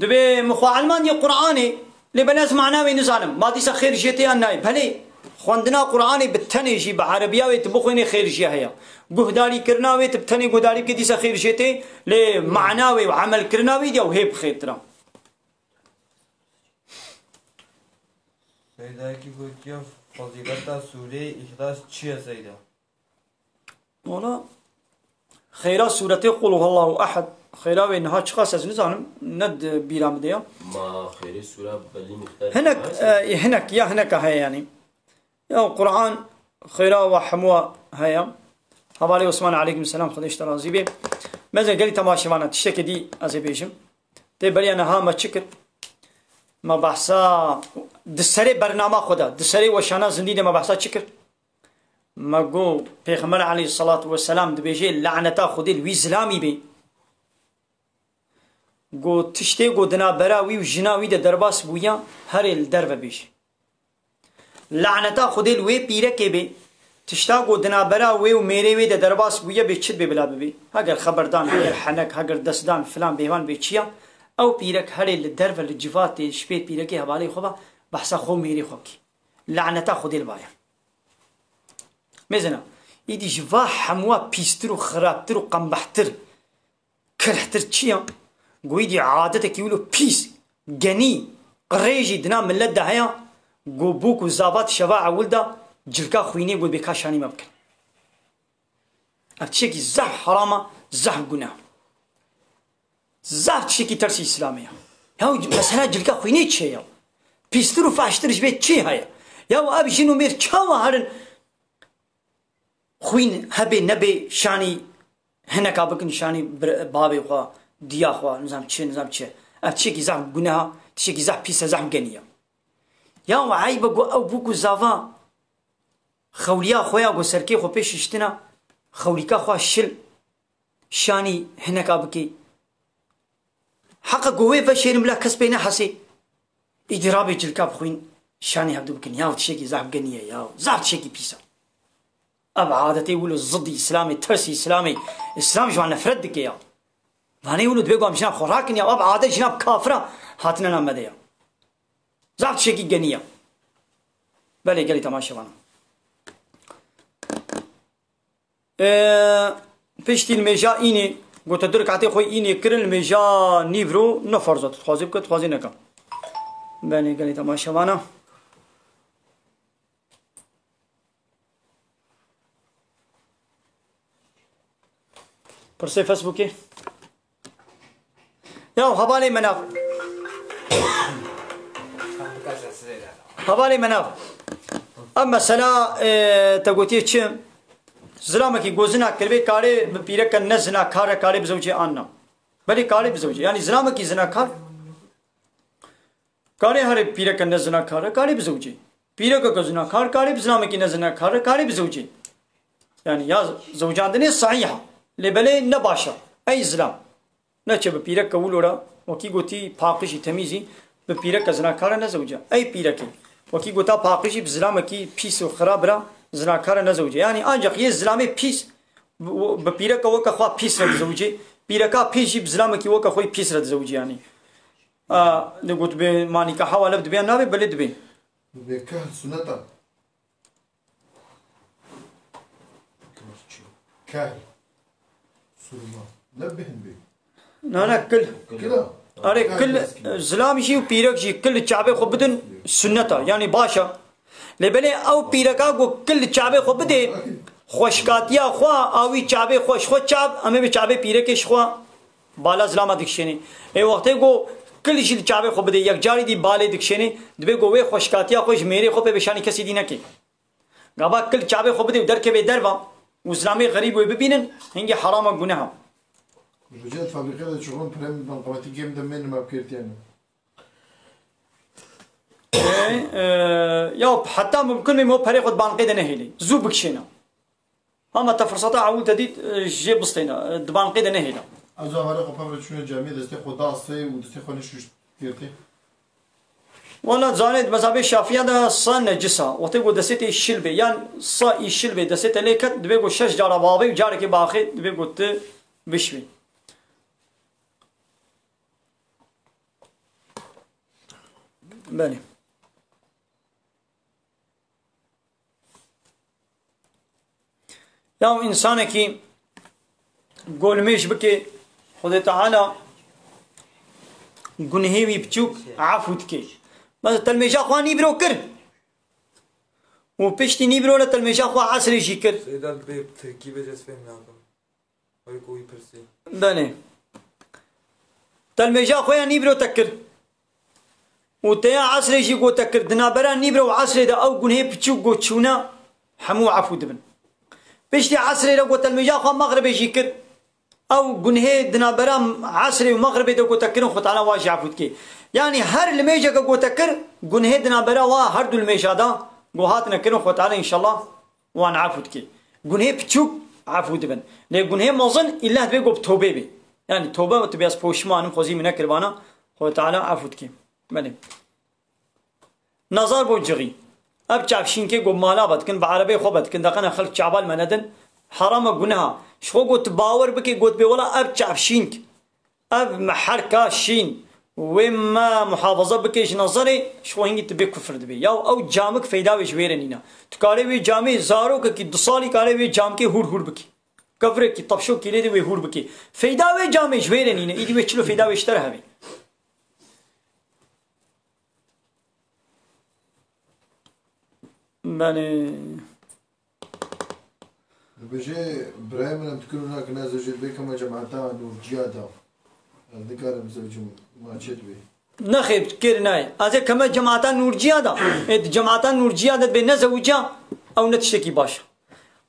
Dibê min xwe elmandiye Qur'anê, lê belê ez mana wê nizanim. Ma dîsa xêr jê tê yan nayê? Belê, xwendina Qur'anê bi tenê jî bi erebiya wê tu bixwînê xêr jê heye. Guhdarîkirina wê tu bi tenê guhdarî bikî dîsa xêr jê tê, lê mana wê û emelkirina wê diya û hê bi xêrtir a. Seydayekî gotiye, fezîleta sûreyê Îxlas çi ye Seyda? Wala, xeyra sûretê Qul huwallahu ehad, xeyra wê niha çiqas ez nizanim, ne di bîra min de ya. Ma xêrê sûra belî mixtar Hinek, nayê? E, hinek, ya hineka heye yanî. Ya Qur'an, xeyra we hemû heye. Hevalê Osman aleykum selam, Xwedê ji te razî bê. Meze gelî temaşevana tiştekê dî ez ê bêjim. Tê beriya niha me çi kir? Me behsa di serê bernama xwe de, di serê weşana zindî de me behsa çi kir? Me got, Pêxember aleyhisselatu vesselam dibêje, laneta Xwedê li wî zilamî bê. Got, tiştê got di navbera wî û jina wî de derbas bûye, herê li derve bêje. Laneta Xwedê li wê pîrekê bê, tişta got di navbera wê û mêrê wê de derbas bûye bê çi dibê bila bibê? Heger xeberdan, heger henek, heger destdan filan bêvan bê çi ya? Ew pîrek herê li derve li civatê ji pê pîrekê hevalê xwe ve behsa xwe û mêrê xwe bikê. Laneta Xwedê li ba ye. Mêzena, îdî ji va hemûa pîstir û xirabtir û qembehtir, kirhtir çi ya? Go îdî adetekî wilo pîs, genî, qirêjî dina millet de heye, go bûk û zavat şeva ewil de cilka xwînê go bê ka şanî me bikin. Ev tiştekî zehf heram e, zehf guneh. Zaf tiştekî tersî Îslamê ya. Ya mesela cilka xwînê çi ye ya? Pîstir û fahştir ji vê çi heye? Ya ev jin û mêr çawa herin xwîn hebê nebê şanî hineka bikin, şanî bir-, bavê xwe, diya xwe, nizam çi, nizam çi. Ev tiştekî zaf guneha, tiştekî zaf pîs e, zaf genî ye. Ya eyb e ku ew bûk û zava xewliya xwe ya ku serkê xwe pê şiştina, xewlîka xwe şil, şanî hineka bikê. Heqa ku wê veşêrin bila kes pê nehesê. Îdî rabê cilka bixwîn şanî hevdu bikin. Ya tişekî zaf genî ye ya. Zaf tişekî pîs e. Ev adetê wilo zidî Îslamê, tersî Îslamê. Îslam ji wan nefret dike ya. Vanê wilo dibê ku em jina xwe rakin ya. Ev adet jina bi kafira hatine nav me de ya. Zaf tişekî genî ye. Belê gelî temaşevana. Ee, piştî nimêja înê, gote du rekatê xwe înê kirin, nimêja nîvro ne farz e, tu dixwazî bike, tu dixwazî neke. Belê gelî temaşevana. Pirsê Facebookê. Ya hevalê me nav. Hevalê me nav. Ev mesela, e, te gotiye çi? Zilamekî ku zina kiribê karê bi pîreke ne zinakar re karê bizewicê an na? Belê karê bizewicê. Yanî zilamekî zinakar karê herê pîreke ne zinakar re karê bizewicê. Pîrekeke zinakar karê bi zilamekî ne zinakar re karê bizewicê. Yanî ya zewicandinê sehîh e. Lê belê ne baş e. Ey zilam. Neçe bi pîreke wilo re, wekî gotî paqijî temîzî, bi pîreke zinakar re nezewiciya. Ey pîrekê. Wekî gota paqijî bi zilamekî pîs û xirab re zinakar re nezewiciya. Yanî ancak yê zilamê pîs bi, bi pîreke weke xwe pîs re dizewicê. Pîreka pîs jî bi zilamekî weke xwe pîs re dizewicê yanî. A, li got bi manîka hewa lev dibe yan nabê, belê dibe. Bi keh suneta. Kehl. Surma. Ne bêhn bê. Na, na, kil. Kila. Are kil, zilam jî û pîrek jî kil li çavê xwe bidin, sunnet e. Yanî baş e. Lê belê ew pîreka ku kil li çavê xwe bidê, xweşkatiya xwe, a wî çavê xwe, ji xwe çav, em ê bi çavê pîrekê ji xwe bala zilama dikişênê. Ê wextê ku kil jî li çavê xwe bidê, yekcarî dî balê dikişênê, dibê ku wê xweşkatiya xwe ji mêrê xwe pê bi şanî kesî dî neke. Gava kil çavê xwe bidê û derkevê derva û zilamê xerîb wê bibînin, hingê herama guneha. Rojê fabrîqê de çixûn pirem banqametî kêm de mênim ev kêrtiyane. Ê, e, ya heta mumkin bê mo perê xwe di banqê de nehêlî. Zû bikişêne. Hema te firseta ewil te dît, e, jê bistêne, e, di banqê de nehêle. Ez û hevalê xwe pevre çûne camiyê, destê xwe da sey û destê xwe nişûşt kêrtê. Wela zanê, di mezhebê Şafiya de sa necis a. Wextê ku destê te îşil bê, yan sa îşil bê, destê te lê ket, divê ku şeş cara bavê û carekê baxê, divê ku tu bişwî. Belê. Ya û însanekî ku limêj bike, Xwedê Teala gunhê wî biçûk efû dike. Mesela telmêja xwe nîvro kir. Û piştî nîvro re telmêja xwe esrê jî kir. Seyda, bê tirkî bêje, ez fêm nakim. Wê ku wî pirsî. Belê. Telmêja xwe ya nîvro te kir. Û teya esrê jî ku te kir. Di navbera nîvro û esrê de ew gunhê piçûk ku çûne hemû efû dibin. Piştî esrê re ku telmêja xwe mexribê jî kir. Ew gunhê di navbera esrê û mexribê de ku te kirin, Xwe Teala wa jî efû dike. Yanî her limêjeke ku te kir, gunhê di navbera wa her du limêja de ku hatine kirin, Xwe Teala înşallah wan efû dike. Gunhê piçûk efû dibin. Lê gunhê mezin îlla divê ku bi tobê bê. Yanî tobe, tu bê ez poşman im, xwezî min nekiribana, Xwedê Teala efû dike. Belê. Nazar bo cixî. Ev çavşînkê ku mala vedikin, bi erebeyê xwe vedikin, deqene xelk çava li me nedin, heram e, guneh e. Ji xwe ku tu bawer bike, got bê wela ev çavşînk, ev me herka şîn, wê me muhafaza bike ji nazarê, ji xwe hingî tu bê kufr dibê. Ya ew camik feyda wê ji wê re nîne. Tu karê wê camê zarokekî du salî karê wê camkê hûr hûr bikî. Kevrekî, tepşokî lê de wê hûr bikî. Feyda wê camê ji wê re nîne. Îdî wê çilo feyda wê ji te re hebe. Belê. Dibêje, birayê min, em dikir û nakin, ez ê jê dibê kema cemaeta Nûrciya da. Ez nikarim zewcim, ma çê dibê? Nexêr, kêr nayê. Ez ê keme cemaeta Nûrciya da. Ê di cemaeta Nûrciya de dibê ne zewciya, ew ne tiştekî baş.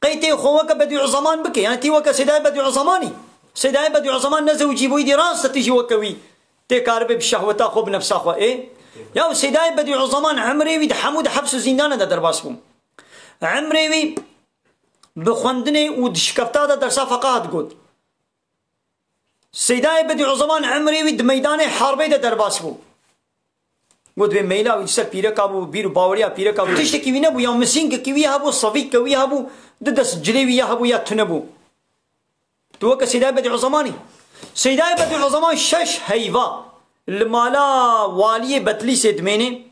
Qey tê xwe weke Bedîuzeman bike, yani tî weke Seydayê Bedîuzemanî. Seydayê Bedîuzeman ne zewcî bû, îdî rast e tu jî weke wî tê karibe bi şehweta xwe, bi nefsa xwe ê. Ya Seydayê Bedîuzeman emrê wî di hemû di heps û zîndane de derbas bû. Emrê wî bi xwendinê û di şikefta de dersa feqaha digot. Seydayê Bedîuzeman emrê wî di meydanê herbê de derbas bû. Got, vê meyla wî li ser pîreka bû, bîr û baweriya pîreka bû. Tiştekî wî nebû, ya misîngekî wî hebû, savîkeke wî hebû, du dest cilê wî ya hebû ya tune bû. Tu weke Seydayê Bedîuzemanî. Seydayê Bedîuzeman şeş heyva li mala waliyê Betlîsê dimêne.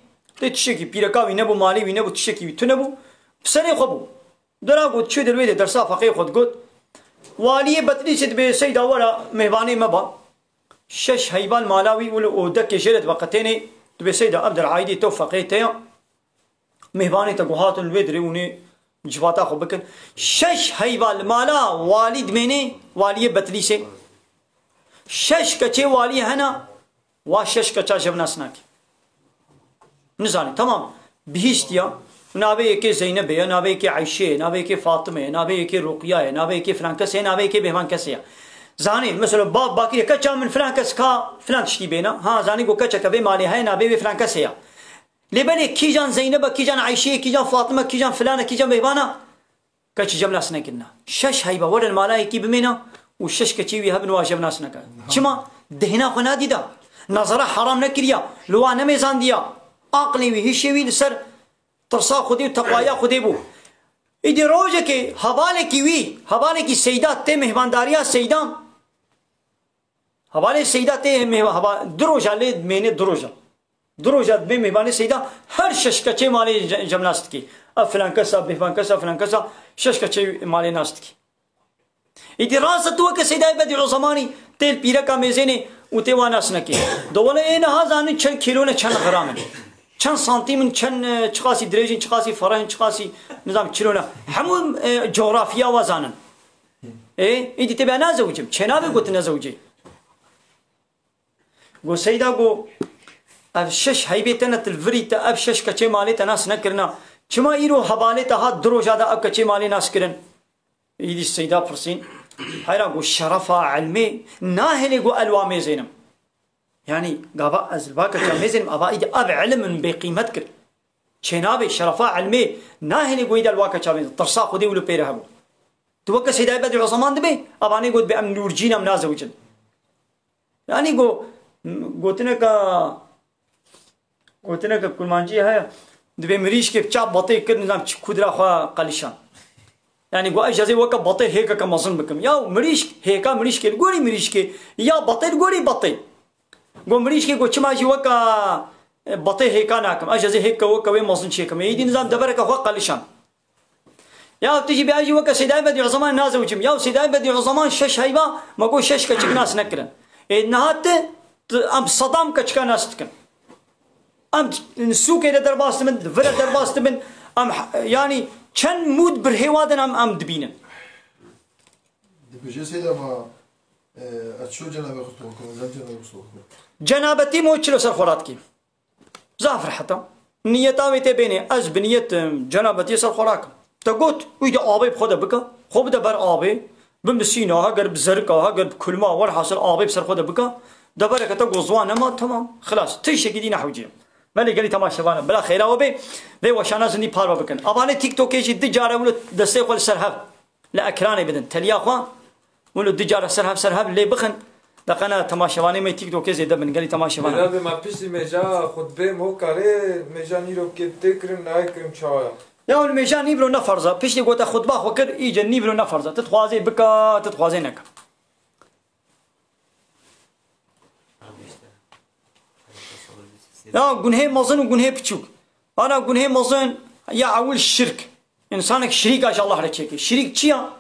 Tê tiştekî pîreka wî nebû, malê wî nebû, tiştekî wî tune bû. Bi serê xwe bû. Dera got, çû dilwê de dersa feqê xwe digot. Waliyê Betlîsê dibê Seyda were mêvanê me ba. Şeş heyvan mala wî û li odekê jê re diveqetênê, dibê Seyda ev der aîdê te û feqê te ya. Mêvanê te ku hatin li wê dirê û nê civata xwe bikin. Şeş heyva li mala walî dimênê, waliyê Betlîsê. Şeş keçê walî hene, wa şeş keça jev nas nake. Nizanî, tamam. Bihîstiya, navê yekê Zeynebê ye, navê yekê Eyşê ye, navê yekê Fatime ye, navê yekê Ruqiya ye, navê yekê filan kesê ye, navê yekê bêvan kesê ye. Zanî, mesela, ba, bakire keça min filan kes ka filan tiştî bêne. Ha, zanî ku keçeke vê malê heye, navê wê filan kesê ye. Lê belê kîjan Zeynebe, kîjan Eyşê, kîjan Fatime, kîjan filane, kîjan bêvana, keçî jev nas nekirina. Şeş heyva werin mala yekî bimêna û şeş keçê wî hebin wa jev nas neke. Çima? Dehna xwe nadîda. Nazara heram nekiriya. Li wa nemêzandiya. Aqlê wî, hişê wî li ser tirsa Xwedê û teqwaya Xwedê bû. Îdî rojekê hevalekî wî, hevalekî Seyda tê mêhvandariya Seyda. Hevalê Seyda tê mêva-, heva-, du roja lê mêne du roja. Du roja dibê mêvanê Seyda her şeş keçê malê je-, jev nas dikî. Ev filan kesa, bêvan kesa, filan kesa, şeş keçê malê nas dikî. Îdî rast e tu weke Seydayê Bedîuzemanî tê li pîreka mêzênê û tê wa nas nekê. Do wele ê niha zanin çend kîlo ne, çend gram in. Çend santîm in, çend, e, çiqasî dirêj in, çiqasî fereh in, çiqasî nizam kîlo ne. Hemû, e, coğrafya wa zanin. Ê, îdî tê bê nezewicim. Çênavê got nezewicê. Go Seyda go, ev şeş heybê te ne til virî te, ev şeş keçê malê te nas nekirina. Çima îro hevalê te hat du roja de ev keçê malê nas kirin? Îdî Seyda pirsîn. Heyra got şerefa ilmê nahêlê got elwa mêzênim. Yanî gava ez li va keça mêzênim, ava îdî ev ilim min bêqîmet kir. Çênabê şerefa ilmê nahêlê got îdî elwa keça mêzênim. Tirsa Xwedê wilo pê re hebû. Tu weke Seydayê Bedî Uzeman dibê, evanê got bê em nûrcîn em nazewicin. Yanî go, gotineka, gotineka kurmancî heye, divê mirîşkê bi çap batê kir, nizam çi kudra xwe qelişan. Yanî go ez jazê weke batê hêkeke mezin bikim. Ya mirîşk, hêka mirîşkê li gorî mirîşkê, ya batê li gorî batê. Go mirîşkê go çima jî weke, e, batê hêka nakim. Ez jazê hêkeke weke wê mezin çêkim. Êdî nizam devereke xwe qelişan. Ya tu jî bê jî weke Seydayê Bedî Uzeman nazewicim. Ya Seydayê Bedî Uzeman şeş heyva, me got şeş keçik nas nekirin. Ê niha tu, tu em sedam keçika nas dikin. Em sûkê de derbas dibin, di vir de derbas dibin. Em h-, yanî çend mûd birhêwa din em, em dibînin. Dibêje Seyda ma, e, ez çilo cenabê xwe stop bikim, ez cenabê xwe stop bikim. Cenabetî mo çilo ser xwe radikî. Zaf rehet e. Niyeta wê tê bênê, ez bi niyet, em, cenabetiyê ser xwe rakim. Te got, wî de avê bi xwe de bike, xwe bide ber avê, bi misîna, heger bi zerika, heger bi kulma, werhasil avê bi ser xwe de bike, devereke te got ziwan nema, temam, xilas, tiştekî dî nehewcî. Belê gelî temaşevan e, bila xêra we bê, vê weşana zindî parve bikin. Avanê TikTokê jî du care wilo destê xwe li ser hev, li ekranê bidin, teliya xwe, Wilo du cara ser hev ser hev lê bixin, deqena temaşevanê me TikTokê zêde bin, gelî temaşevan. Bira be ma piştî mêja xutbê mo karê mêja nîro kê tê kirin, nayê kirin çawa ya? Ya wilo mêja nîvro ne farz e. Piştî gote xutba xwe kir, îce nîvro ne farz e. Tu dixwazê bika, tu dixwazê neke. Ya gunhê mezin û gunhê piçûk. Ana gunhê mezin ya ewil şirk. Însanek şirîka ji Allah re çêke. Şirîk çi ya?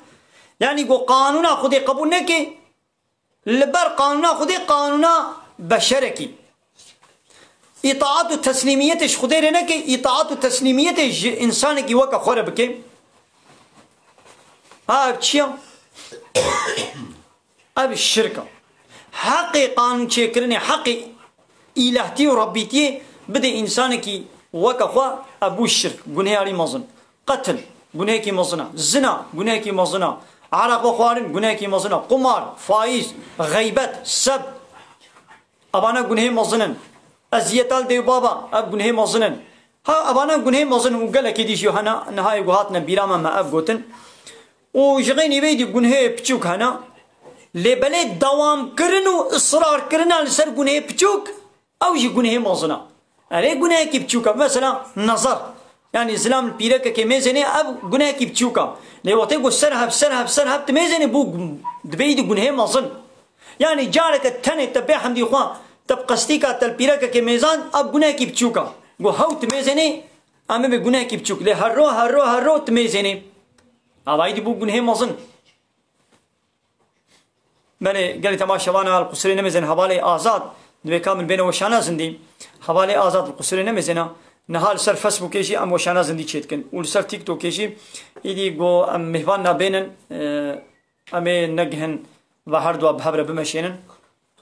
Yanî ku qanûna Xwedê qebûl neke, li ber qanûna Xwedê qanûna beşerekî. Îtaat û teslîmiyetê ji Xwedê re neke, îtaat û teslîmiyetê ji însanekî weke xwe re bike. Ha, ev çi ya? Ev şirk e. Heqê qanûn çêkirinê, heqê îlehtî û rebbîtiyê bidê însanekî weke xwe, ev bû şirk, gunhê herî mezin. Qetil, gunhekî mezin e. Zina, gunhekî mezin e. Ereq vexwarin, gunhekî mezin e. Qumar, faîz, xeybet, seb, evana gunhê mezin in. Eziyeta li dê û baba, ev gunhê mezin in. Ha, evana gunhê mezin in û gelekî dî jî hene, niha yê ku hatine bîra me, me ev gotin. Û ji xeynî vê dî gunhê piçûk hene. Lê belê dewamkirin û israrkirina li ser gunhê piçûk, ew jî gunhê mezin e. Erê gunehekî piçûk e. Mesela nezar. Yanî zilam li pîrekekê mêzênê ev gunehekî piçûk e. Lê wextê ku ser hev, ser hev, ser hev tu mêzênê bû, dibê îdî gunhê mezin. Yanî careke tenê te bê hemdî xwe, te bi qestîka te li pîrekekê mêzan, ev gunehekî piçûk e. Ku hew tu mêzênê, em bibê gunehekî piçûk. Lê her ro, her ro, her ro tu mêzênê. Ava îdî bû gunhê mezin. Belê, gelî temaşevana li qusirê nemêzin hevalê Azad, divê ka min bêne weşana zindî. Hevalê Azad li qusirê nemêzina. Niha li ser Facebookê jî em weşana zindî çêdikin. Û li ser TikTokê jî îdî go em mêhvan nabênin, e, em ê negihin ve her dua bi hev re bimeşênin.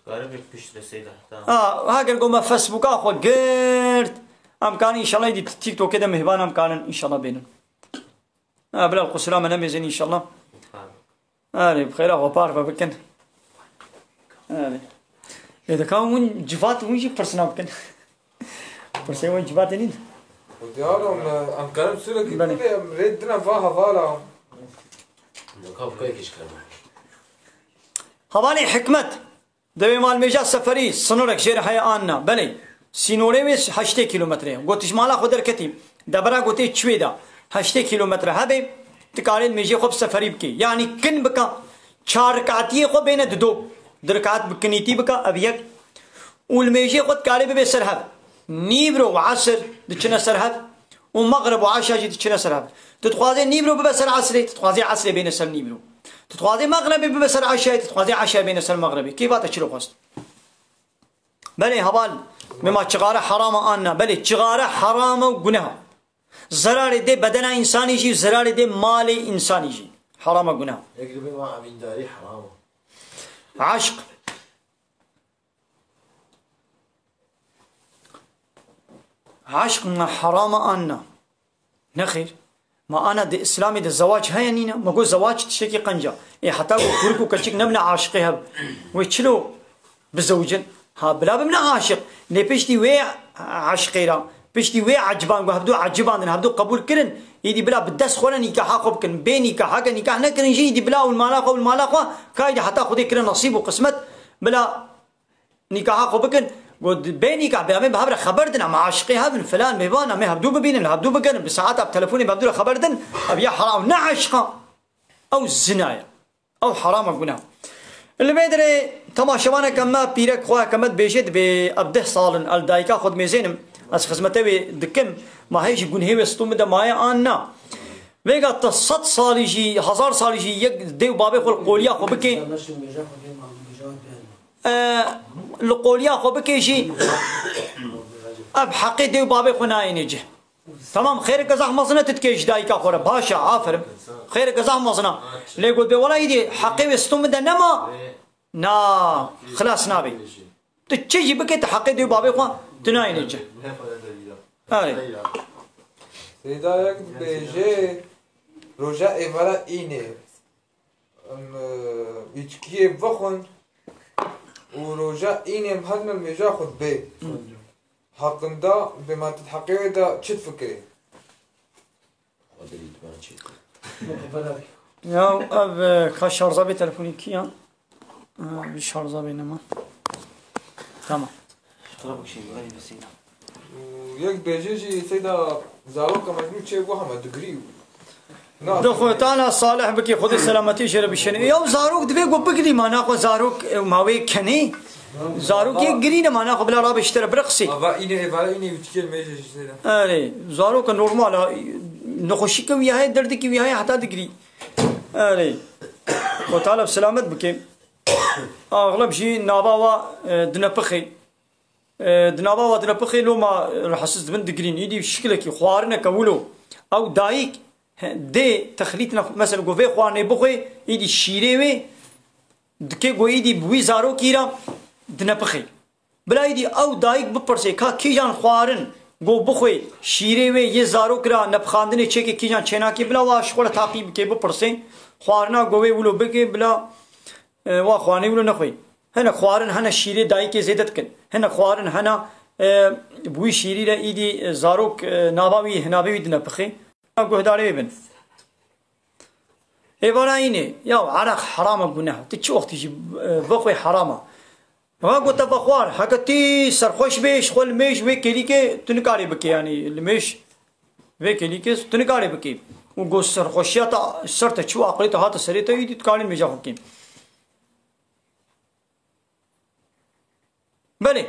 Karibek pişt ve Seyda. Tamam. Ha, heger go me Facebooka xwe girt, em karin înşallah îdî TikTokê de mêhvan em karin înşallah bênin. Ha, bila li qusira me nemêzin înşallah. Erê, bi xêra xwe parve bikin. Erê. Lê dika hûn civat, hûn jî pirsina bikin. Pirsê hûn civatê nîn. Diyar em, em karim sûrekî Belê. Kulê em rê dina va hevala. Dika bi kayekî ji kerem. Hevalê Hikmet. Dewê malmêja Seferî, sinorek jê re heye an na? Belê. Sînorê wê heştê kîlometre ye. Got, ji mala xwe derketî. Debera gotê çiwê de heştê kîlometre hebe, tu karê li mêjê xwe bi Seferî bikê. Yanî kin bika, çar rikatiyê xwe bêne dido. Du rikat bi kinîtî bika, ev yek. Û li mêjê xwe dikarê bibe ser hev. Nîvro û esir diçine ser hev. Û Mexrib û Eşa jî diçine ser hev. Tu dixwazê nîvro bibe ser Esrê, tu dixwazê Esrê bêne ser nîvro. Tu dixwazê Mexrebê bibe ser Eşayê, tu dixwazê Eşayê bêne ser Mexrebê. Kêfa te çilo xwest? Belê heval, bê ma çixare heram e an na? Belê, çixare heram e û guneh e. Zerarê dê bedena însanî jî, zerarê dê malê însanî jî. Heram e, guneh e. Egribê ma evîndarî heram e. Eşq. Eşq me heram e an na? Nexêr. Ma ana di Îslamê de zewac heye nîne? Ma got zewac tiştekî qenc e. Ê heta ku kurik û keçik nebine aşiqê hev. Wê çilo bizewicin? Ha, bila bibine aşiq. Lê piştî wê aşiqê re, piştî wê eciban ku hevdu ecibandin, hevdu qebûl kirin, îdî bila bi dest xwe re nîkaha xwe bikin. Bê nîkah, heke nîkah nekirin jî, îdî bila û mala xwe û mala xwe, ka îdî heta Xwedê kirin nesîb û qismet, bila nîkaha xwe bikin. Got, bê nîkah be, em ê bi hev re xeber din, em aşiqê hev in, filan, mêvan, em ê hevdu bibînin, hevdu bigerin, bi saeta bi telefonê bi hevdu re xeber din, ev ya heram, ne eşqa. Ew zina ye. Ew heram e, guna. Li vê derê temaşevaneke me, pîrek xwe heke me dibêje, dibê ev deh sal in, el dayika xwe dimêzênim, ez xizmete wê dikim, ma hê ji gunhê wê stû min de maye an na? Vêga te sed salî jî, hezar salî jî yek dê û babê xwe li qoliya xwe bike. E, li qoliya xwe bike jî, ev heqê dê û babê xwe nayêne cih. Tamam, xêreke zehf mezin e tu dikê ji dayika xwe re. Baş e, aferin. Xêreke zehf mezin e. Lê got bê wela îdî heqê wê stû min de nema. Na, xilas nabe. Tu çi jî bike, tu heqê dê û babê xwe tu nayêne cih. Erê. Seyda yek dibêje, roja êvara înê, em, e, îçkiyê bixwin û roja înê em hatin li mêja xwe dibê. Heqinda bê ma tu di heqê wê de çi difikirê? Ya ev, e, ka şarja bê telefonê kî ya? Ha, bir şarja bê nema. Tamam. Û yek bêje jî seyda zaroka mecnûn çê got hema digrî û na. Di xwe tana salih bikî, Xwedê selametî jê re bişêne. Ya zarok divê ku bigrî, ma naxwe zarok, e, ma wê kenê. Zarok yek girî ne, ma naxwe bila rabe ji te re birexsî. Ava îne êvara îne û çikê mêje jî seyda. Erê, zaroka normal a, nexweşîke wî heye, derdikî wî heye heta digrî. Erê. Xwe Teala bi selamet bike. Axleb jî nava wa, e, dinepixê. E, di nava wa dinepixê loma, e, rahatsiz dibin, digrîn. Îdî şikilekî xwarineke wilo. Ew dayik, he, dê texlît ne, mesela ku vê xwarinê bixwe, îdî şîrê wê dike ku îdî bi wî zarokî re dinepixê. Bila îdî ew dayik bipirse, ka kîjan xwarin ku bixwe, şîrê wê yê zarok ra nepixandinê çêke kîjan çênakê, bila wa ji xwe re taqî bike, bipirse, xwarina ku wê wilo bike, bila, e, wa xwarinê wilo nexwe. Hinek xwarin hene şîrê dayikê zêde dikin. Hinek xwarin hene, e, bi wî şîrî re îdî, e, zarok, e, nava wî, hinavê wî dinepixê. Guhdarê wê bin. Êvara înê, ya ereq heram e, guneh. Tu çi wextî jî, e, vexwe heram e. Ha, got te vexwar, heke tî serxweş bê, ji xwe limêj wê kêlîkê tu nikarê bikê, yanî limêj vê kêlîkê tu nikarê bikê. Û got serxweşiya te ser te çû, aqilê te hate serê te, îdî tu karî limêja xwe bikê. Belê.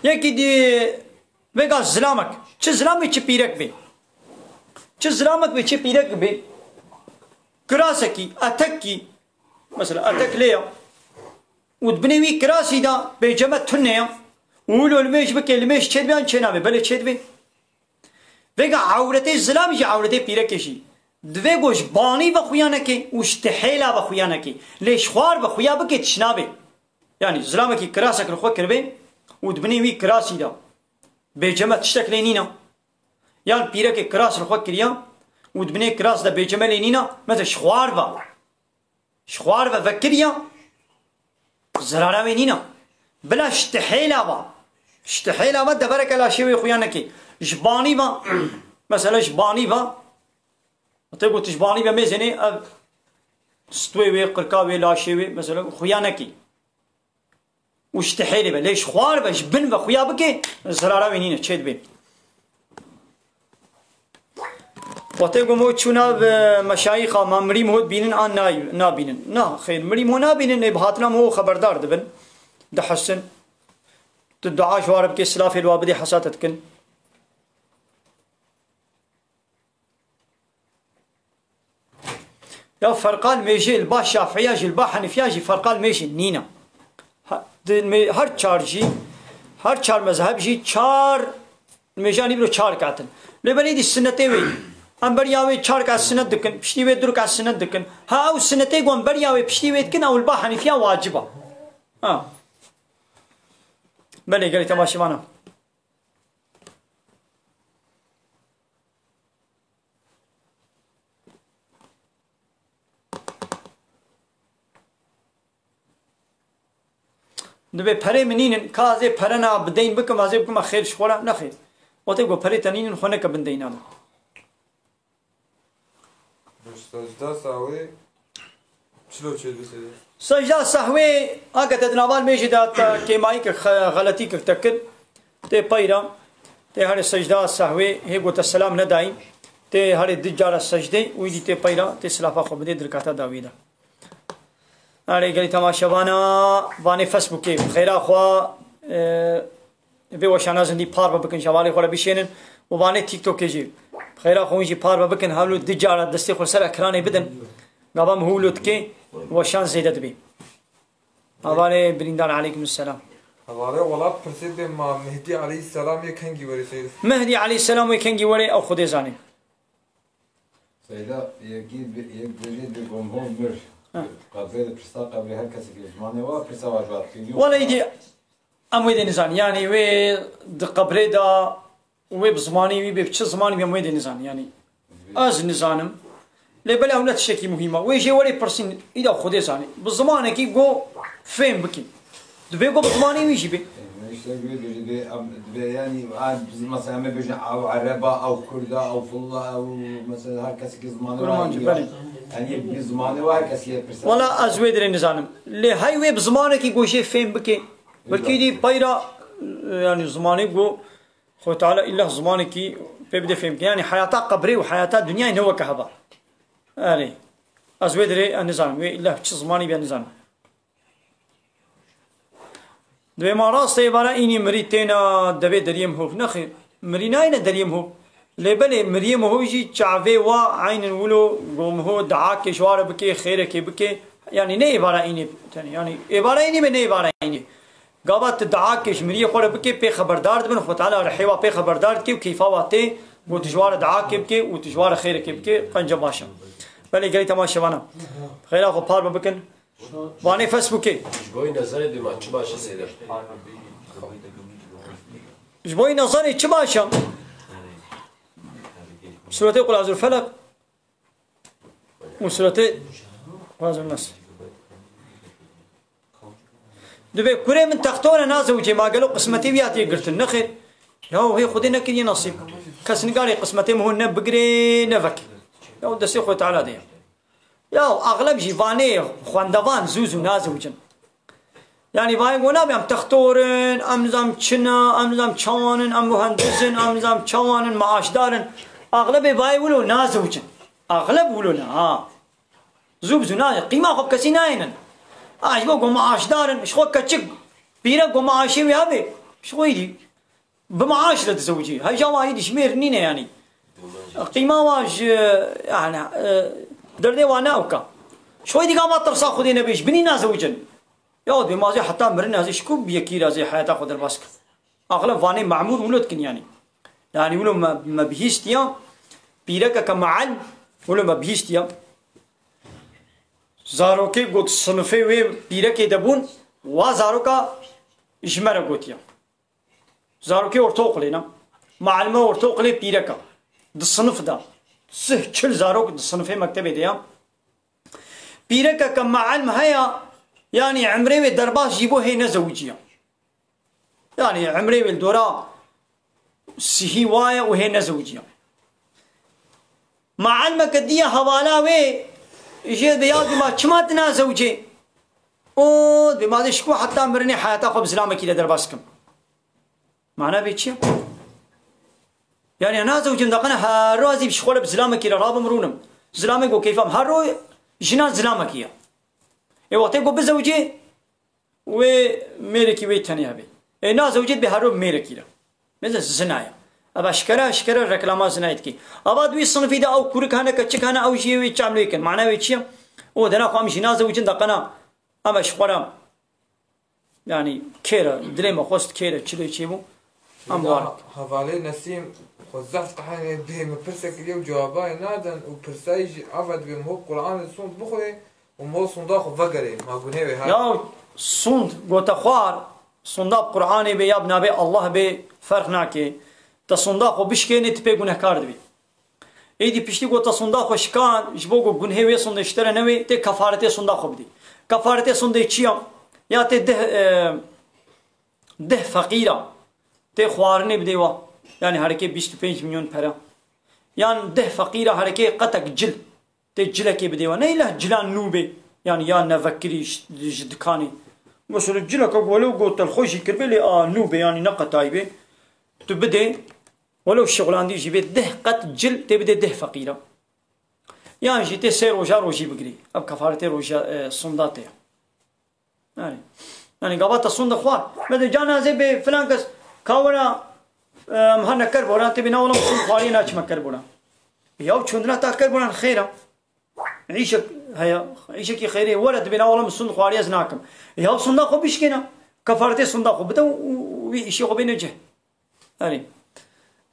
Yekî dî vêga zilamek. Çi zilamê çi pîrek bê. Çi zilamek bê çi pîrek bê. Kirasekî, etekî. Mesela etek lê ya. Û di binê wî kirasî de bêceme tune ya. Û wilo limêj bike, limêj çêdibê yan çênabê. Belê çêdibê. Vêga ewretê zilam jî ewretê pîrekê jî. Divê ku ji banî ve xuya neke û ji tihêla ve xuya neke. Lê ji xwar ve xuya bike tişt nabe. Yanî zilamekî kirasek li xwe kiribê û di binê wî kirasî de bêceme tiştek lê nîne. Yan pîrekê kiras li xwe kiriya û di binê kiras de bêceme lê nîne. Mesela ji xwar ve. Ji xwar ve vekiriya, zerara wê nîne. Bila ji tihêla ve, ji tihêla ve devereke laşê wê xuya neke. Ji banî ve, mesela ji banî ve, te got ji banî ve mêzênê ev stwê wê, qirka wê, laşê wê, mesela xuya neke. Û ji tihêlê ve, lê ji xwar ve, ji bin ve xuya bike, zerara wê nîne, çê dibê. Wextê ku mo çûna bi meşayîxa, ma mirî mo dibînin an nay-, nabînin? Na, xêr, mirî mo nabînin, ê bi hatina mo xeberdar dibin, dihesin. Tu dua ji wa re bikê, silafê li wa bidê, hesa te dikin. Ya ferqa limêjê li ba Şafiiya jî, li ba Henîfiya jî ferqa limêjê nîne. Ha, di me-, her çar jî, her çar mezheb jî çar limêjan îro çar kat in. Lê belê dî sinetê wê. Em beriya wê çar kat sinet dikin, piştî wê du kat sinet dikin. Ha ew sinetê ku em beriya wê piştî wê dikin, ew li ba Henîfiya wacib e. Ha. Belê gelî temaşevana. Dibê perê min nînin, ka ez ê pere na bi deyn bikim, ez ê bikime xêr ji xwe re, nexêr. Wextê ku perê te nînin, xwe neke bin deyna de. Secda sahwê çilo çêdibê seyda? Secda sahwê, ake te di nava nimêjê de te kêmayî kir, xe-, xeletî kir, te kir, tê peyra, tê herê secda sahwê, hê ku te selam nedayî, tê herê du cara secdê, wî dî tê peyra, tê silafa xwe bidê di rikata dawî de. Erê gelî temaşevana vanê Facebookê, xêra xwe, e, vê weşana zindî parve bikin, ji hevalê xwe re bişênin û vanê TikTokê jî. Xêra xwe hûn jî parve bikin, hewlo du cara destê xwe ser ekranê bidin. Gava min hûlo dike, weşan zêde dibê. Hevalê birîndar, aleykum selam. Hevalê welat pirsê bê ma Mehdî aleyhisselam yê kengî werê seyda? Mehdî aleyhisselam wê kengî werê ew Xwedê zanê. Seyda, yekî bi-, yek bêjê di gomho mir. Ha. Qebrê de pirsa qebrê her kesê ki zimanê wa pirsa wa cevap kiriyo. Wele îdî em wê dê nizan. Yanî wê di qebrê de wê bi zimanê wî bê, bi çi zimanî bê em wê dê nizan. Yanî ez nizanim. Lê belê ew ne tiştekî muhîm e. Wê jê werê pirsîn, îda Xwedê zanî. Bi zimanekî go fêm bikî. Dibê ku bi zimanê wî jî bê. Îşte dibê, dibê, dibê, em, dibê, yanî, a, biz mesela em ê bêjin, ew Ereba, ew Kurda, ew Fulla, ew mesela her kesekî zimanê wa Kurmancî, heye. Belê. Yanî bi zimanê wa her kesî yê pirsa. Wala ez wê dirê nizanim. Lê hey wê bi zimanekî ku jê fêm bike. Belkî dî peyra, yanî zimanê ku Xwe Teala îlla zimanekî pê bide fêm bike. Yanî heyata qebrê û heyata dinyayê ne weke heva. Erê. Ez wê dirê, ez nizanim. Wê îlla çi zimanî be nizanim. Dibê ma rast e, êvara înî mirî têna devê deriyê Mihov. Nexêr, mirî nayêne deriyê Mihov. Lê belê miriyê Mihov jî çavê wa eynin wilo go Miho dua kê ji wa re bike, xêrekê bike. Yanî ne êvara înê tenê. Yanî êvara înê be ne êvara înê. Gava tu dua kê ji miriyê xwe re bike, pê xeberdar dibin, Xwe Teala rihê wa pê xeberdar dike û keyfa wa tê, go tu ji wa re dua kê bike û tu ji wa re xêrekê bike, qenca baş e. Belê gelî temaşevana. Xêra xwe parve bikin. Vanê Facebookê. Ji bo wî nezerê dê ma çi baş e seyda? Ji bo wî nezerê çi baş e? Suretê Qul E'ûzul Felak û suretê Qul E'ûzun Nas. Dibê kurê min textor e nazewicê, ma gelo qismetê wî hatiye girtin? Nexêr. Ya hê Xwedê nekiriye nasîb. Kes nikarê qismetê min hûn ne bigirê ne vekê. Ya destê Xwedê Teala de ye. Ya, exleb jî vanê xwendevan zû zû nazewicin. Yanî vayê go nabe em textor in, em nizam çi ne, em nizam çawan in, em muhendiz in, em nizam çawan in, maaşdar in. Exlebê vayê wilo nazewicin. Exleb wilo ne, ha. Zû bi zû nayê. Qîma xwe bi kesî nayênin. Ha, ji bo go maaşdar in, ji xwe keçik, pîrek go maaşê wî hebe, ji xwe îdî. Bi maaş re dizewicî. Heja wa hî dişmêr nîne yanî. Qîma wa ji, yani, e, derdê wa ne ewka. Şoy dî gava tirsa Xwedê nebe, ji binî nazewicin. Ya dê ma zê heta mirin ez ê ji ku bi yekî re zê heyata xwe derbas kim. Axleb vanê memûr wilo dikin yanî. Yanî wilo me, me bihîstiya, pîrekeke meal, wilo me bihîstiya. Zarokê got sinifê wê pîrekê de bûn, wa zaroka ji me re gotiya. Zarokê ortaokulê ne. Mualime ortaokulê pîrek e. Di sinif de. Sih çil zarok di sinifê mektebê de ya. Pîrekeke mualim heye, yanî emrê wê derbas jî bo hê nezewiciya. Yanî emrê wê li dora sihî waye û hê nezewiciya. Mualimeke diye hevala wê jê dibe ya dima çima tu nazewicê? O dibê ma dê ji ku heta mirinê heyata xwe bi zilamekî re derbas kim. Mana vê çi ye? Yani ya nazewicim daqene her ro ez ê ji xwe re bi zilamekî re rabim rûnim. Zilamê go keyfa min her ro jinan zilamekî ye. Ê wextê go bizewicê wê mêrekî wê tenê hebe. Ê nazewicê dibê her ro mêrekî re. Mesela zina ye. Eva şikere, şikere reklama zinayê dikî. Ava di wî sinifî de ew kurik hene, keçik hene, ew jî wê çem lê kin. Mana wê çi ye? O dena xwe em jî nazewicin daqena. Em ji xwe re, yanî kêre, dilê me xwest kêre, çi lê çêbû. Em war. Hevalê Nesîm xwe zehf qehenê bê min pirsek kiriye û cewabay nadin û pirsayî jî ava dibê min hop Qur'anê sond bixwê û min hop sonda xwe vegerê. Ma gunê wê ha? Ya sond gote xwar, sonda bi Qur'anê bê ya bi navê Allah bê ferq nake. Te sonda xwe bişkênê tu pê gunehkar dibî. Êdî piştî ku te sonda xwe şikan, ji bo ku gunhê wê sondê ji te re newê, tê kefaretê sonda xwe bidî. Kefaretê sondê çi ya? Ya tê deh, e, Deh feqîra tê xwarinê bidê wa. Yanî herekê bîst û pênc milyon pere. Yan deh feqîra herekê qetek cil. Tê cilekê bidê wa. Ne îlla cilan nû bê. Yanî ya nevekirî ji, ji dikanê. Mesela cileka welew gotel xwe jî kiribê lê a nû bê, yanî ne qetayî bê. Tu bidê, welew şixulandî jî bê, deh qet cil tê bidê deh feqîra. Yan jî tê sê roja rojî bigirî. Ev kefaretê roja, e, sonda tê. Yani, yani gava te sonda xwar. Me de can azê bê filan kes kawira, e, em herne ker boran, tê bê na olam sond xwariye naçime ker boran. Ya çundina ta ker boran xêra. Îşek heye, îşekî xêrê were dibê na olam sond xwariye ez nakim. Ya sonda xwe bişkêne. Kefaretê sonda xwe bide û, û, û wî îşê xwe bêne cih. Erê.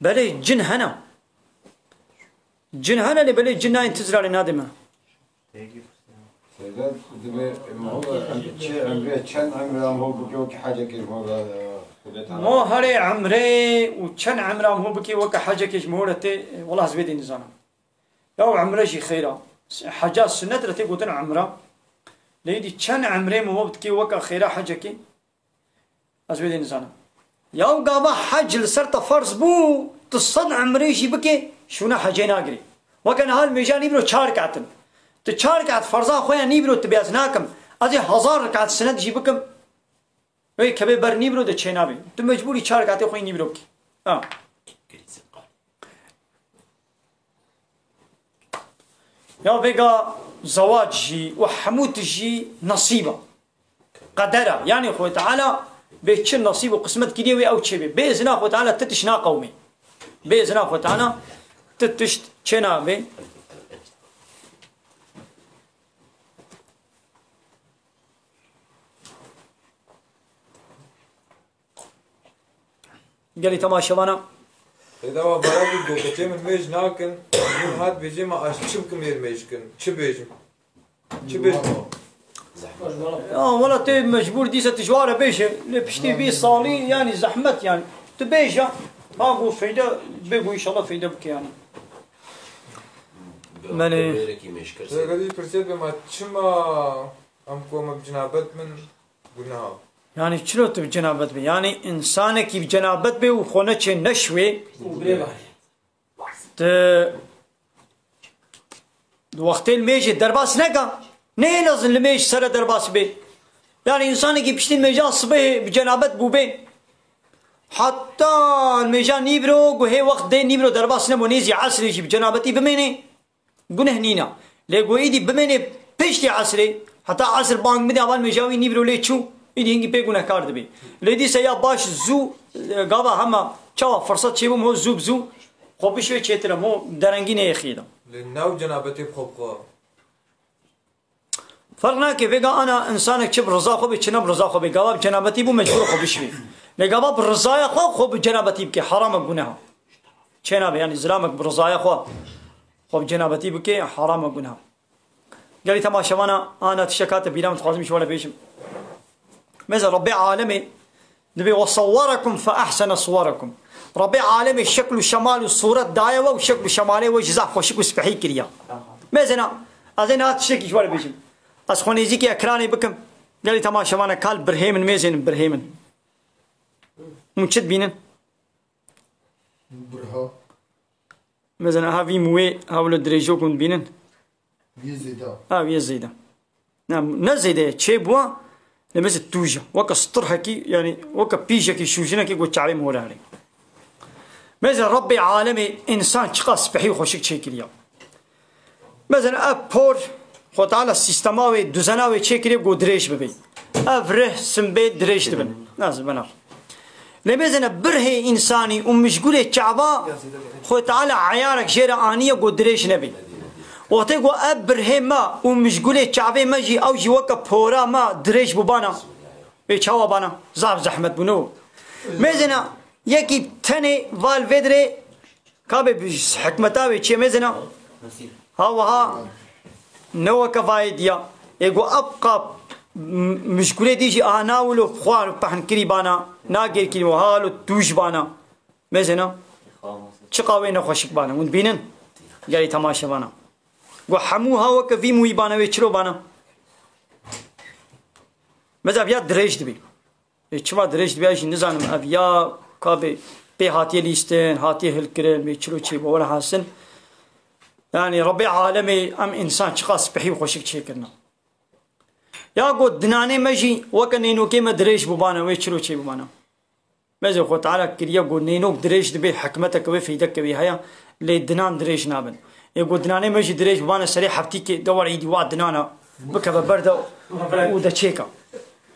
Belê cin hene. Cin hene lê belê cin nayên tu zirarê nadê me. Seyda, dibê, em hol, em çi emrê, çend emre em hol bike wekî hecekê ji hol re, e, Xwedê Teala. Ma herê emrê û çend emre em hol bike weke hecekê ji hol re tê, wela ez vê dê nizanim. Ya û emre jî xêra. Heca sunnet re tê gotin emra. Lê dî çend emrê min hol dikê weke xêra hecekê? Ez wê dê nizanim. Ya gava hec li ser te ferz bû, tu sed emrê jî bikê, şûna hecê nagirê. Weke niha li mêja nîvro çar rekat in. Tu çar rekat ferza xwe ya nîvro tu bê ez nakim. Ez ê hezar rekat sinet jî bikim. Wê kevê ber nîvro de çê nabê. Tu mecbûrî çar rekatê xwe yê nîvro bikî. Ha. Ya vêga zewac jî û hemû tişt jî nesîb e. Qeder e. Yanî Xwedê Teala bê çi nesîb û qismet kiriye wê ew çêbê. Bê izina Xwedê Teala ti tişt naqewimê. Bê izina Xwedê Teala ti tişt çê nabê. Gelî temaşevana. Êda wa barakî gotê min mêj nakin. Min hat bêjê me aş çi bikim êr mêj kin? Çi bêjim? Çi bêjim? Ya wela tê mecbûr dîsa tu ji wara bêje. Lê piştî vî salî yanî zehmet yanî. Tu bêje. Ha ku feyde bê ku înşallah feyde bike yanî. Belê. Tê gadî pirsê bê me çima em ku me bi cinabet min Guneha. Yanî çilo tu bi cenabet bî? Yanî însanekî bi cenabet bê û xwe neçê neşwê. Û birê bari. Tu di wextê li mêjê derbas neka. Neyê lazim li mêj sere derbas bê. Yanî însanekî piştî mêja sibehê bi cenabet bûbê. Heta mêja nîvro, guhê wext dê nîvro derbas nebo nêzî esrê jî bi cenabetî bimênê. Guneh nîne. Lê ku îdî bimênê piştî esrê, heta esr bang bide, avan mêja wî nîvro lê çû, îdî hingî pê gunehkar dibê. Lê dîse ya baş zû, e, gava hema çawa firset çêbû, mo zû bi zû, xwe bişwê çêtir e, mo derengî neyê xêda. Lê nav cenabetê bi xwe bi xwe. Ferq nake, vêga ana insanek çi bi riza xwe bê, çi ne bi riza xwe bê. Gava bi cenabetî bû, mecbûr xwe bişwê. Lê gava bi rizaya xwe, xwe bi cenabetî bike, haram e, guneh e. Çê nabe, yanî zilamek bi rizaya xwe, xwe bi cenabetî bike, haram e, guneh e. Gelî temaşevana, ana tiştek hate bîra min, dixwazim ji we re bêjim. Mesela Rebbê Alemê dibê, "Ve sawwarakum fe ahsene suwarakum." Rebbê Alemê şekl û şemal û sûret daye we û şekl û şemalê we jî zaf xweşik û spehî kiriye. Mesela, ez ê niha tiştekî ji we re bêjim. Ez xwe nêzîkî ekranê bikim. Gelî temaşevana kal birhê min mêzênin birhê min. Hûn çi dibînin? Birha. Mesela ha vî muwê ha wilo dirêjo ku hûn dibînin. Vî zêde. Ha vî zêde. Ne, ne zêde ye, çê bûwa, lê mesela tûj e. Weke stirhekî, yanî weke pîjekî şûjinekî ku çavê min were herê. Mesela Rebbê Alemê însan çiqas spehî û xweşik çêkiriya. Mesela ev por, Xwe Teala sîstema wê, duzena wê çêkiriye ku dirêj bibe. Ev rih, simbêl dirêj dibin. Naz, bena. Lê mêzene birhê însanî û mijgulê çava Xwe Teala eyarek jê re aniye ku dirêj nebe. Wextê ku ev birhê me û mijgulê çavê me jî ew jî weke pora me dirêj bûbana. Wê çawa bana? Zaf zehmet bûne. Mêzene yekî tenê val vê dirê Ka be bi hikmeta wê çê mêzena. Ha wiha ne weke vayê diya. Ê go epqa m-, mişgulê dî jî aha na wilo xwar pehn kirî bana, na gêr kirî wiha lo tûj bana. Mêzena. Çiqa wê nexweşik bana. Hûn dibînin? Gelî temaşe bana. Go hemû ha weke vî mûyî bana wê çilo bana. Meza viya dirêj dibî. Ê, çima dirêj dibe, ez jî nizanim, ev ya ka bê pê hatiye lîstin, hatiye hilkirin, bê çilo çê bo, wela hasil. Yani Rebbê alemê em însan çiqas spehî û xweşik çêkirina. Ya got dinanê me jî weke nênokê me dirêj bibane, wê çilo çê bibane. Meze Xwe Teala kiriye got nênok dirêj dibe, hikmeteke wê feydeke wê heye, lê dinan dirêj nabin. Ê got dinanê me jî dirêj bibane serê heftîkê, de were îdî wa dinana bikeve ber de û de çêka.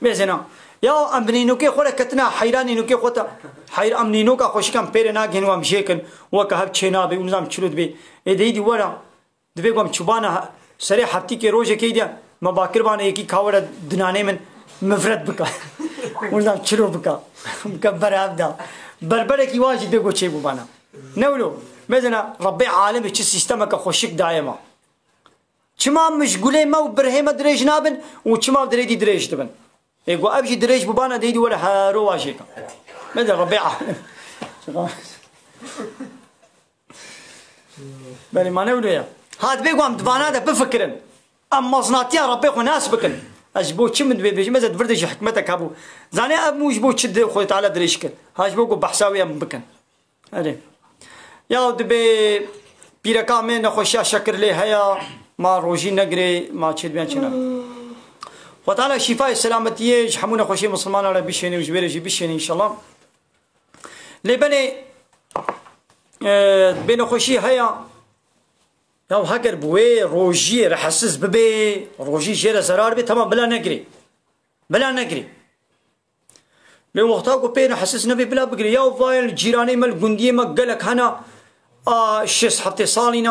Meze na. Ya em bi nênokê xwe re ketine heyra nênokê xwe te. Heyr em nênoka xweşikan pêre nagihên û em jêkin, weke hev çê nabe û nizam çilo dibe. Ê de îdî were. Divê ku em çûbana serê heftîkê rojekê de me bakir bana yekî ka were dinanê min mifret bika. Wina çilo bika. Bike ber ev da. Berberekî wa jî divê ku çêbûbana. Ne wilo. Mezena Rebbê alemê çi sîstemeke xweşik daye me. Çima mijgulê me û birhê me dirêj nabin û çima dirêdî dirêj dibin. Ê ku ev jî dirêj bibana deyî were hero wajêka. Meze Rebbê alem. Belê ma ne wilo ye. Ha, divê ku em di vana de bifikirin. Em mezinatiya Rebbê xwe nas bikin. Ez ji bo çi min divê bêjim? Ez ê di vir de jî hikmetek hebû. Zanê ev mû ji bo çi di Xwedê Teala dirêj kir? Ha, ji bo ku behsa wê em bikin. Erê. Ya dibê pîreka me nexweşiya şekir lê heye, ma rojî negirê, ma çêdibiyan çêne. Xwedê Teala şîfayê selametiyê ji hemû nexweşiyê misilmana re bişêne û ji wê re jî bişêne înşallah. Lê belê, e, bê nexweşî heye, ya heger bi wê rojiyê rehetsiz bibe, rojî jê re zerar bê, temam, bila negirê. Bila negirê. Lê wexta ku pê rehetsiz nebê, bila bigirê. Ya vayê li cîranê me, li gundiyê me gelek hene, a şêst heftê salî ne.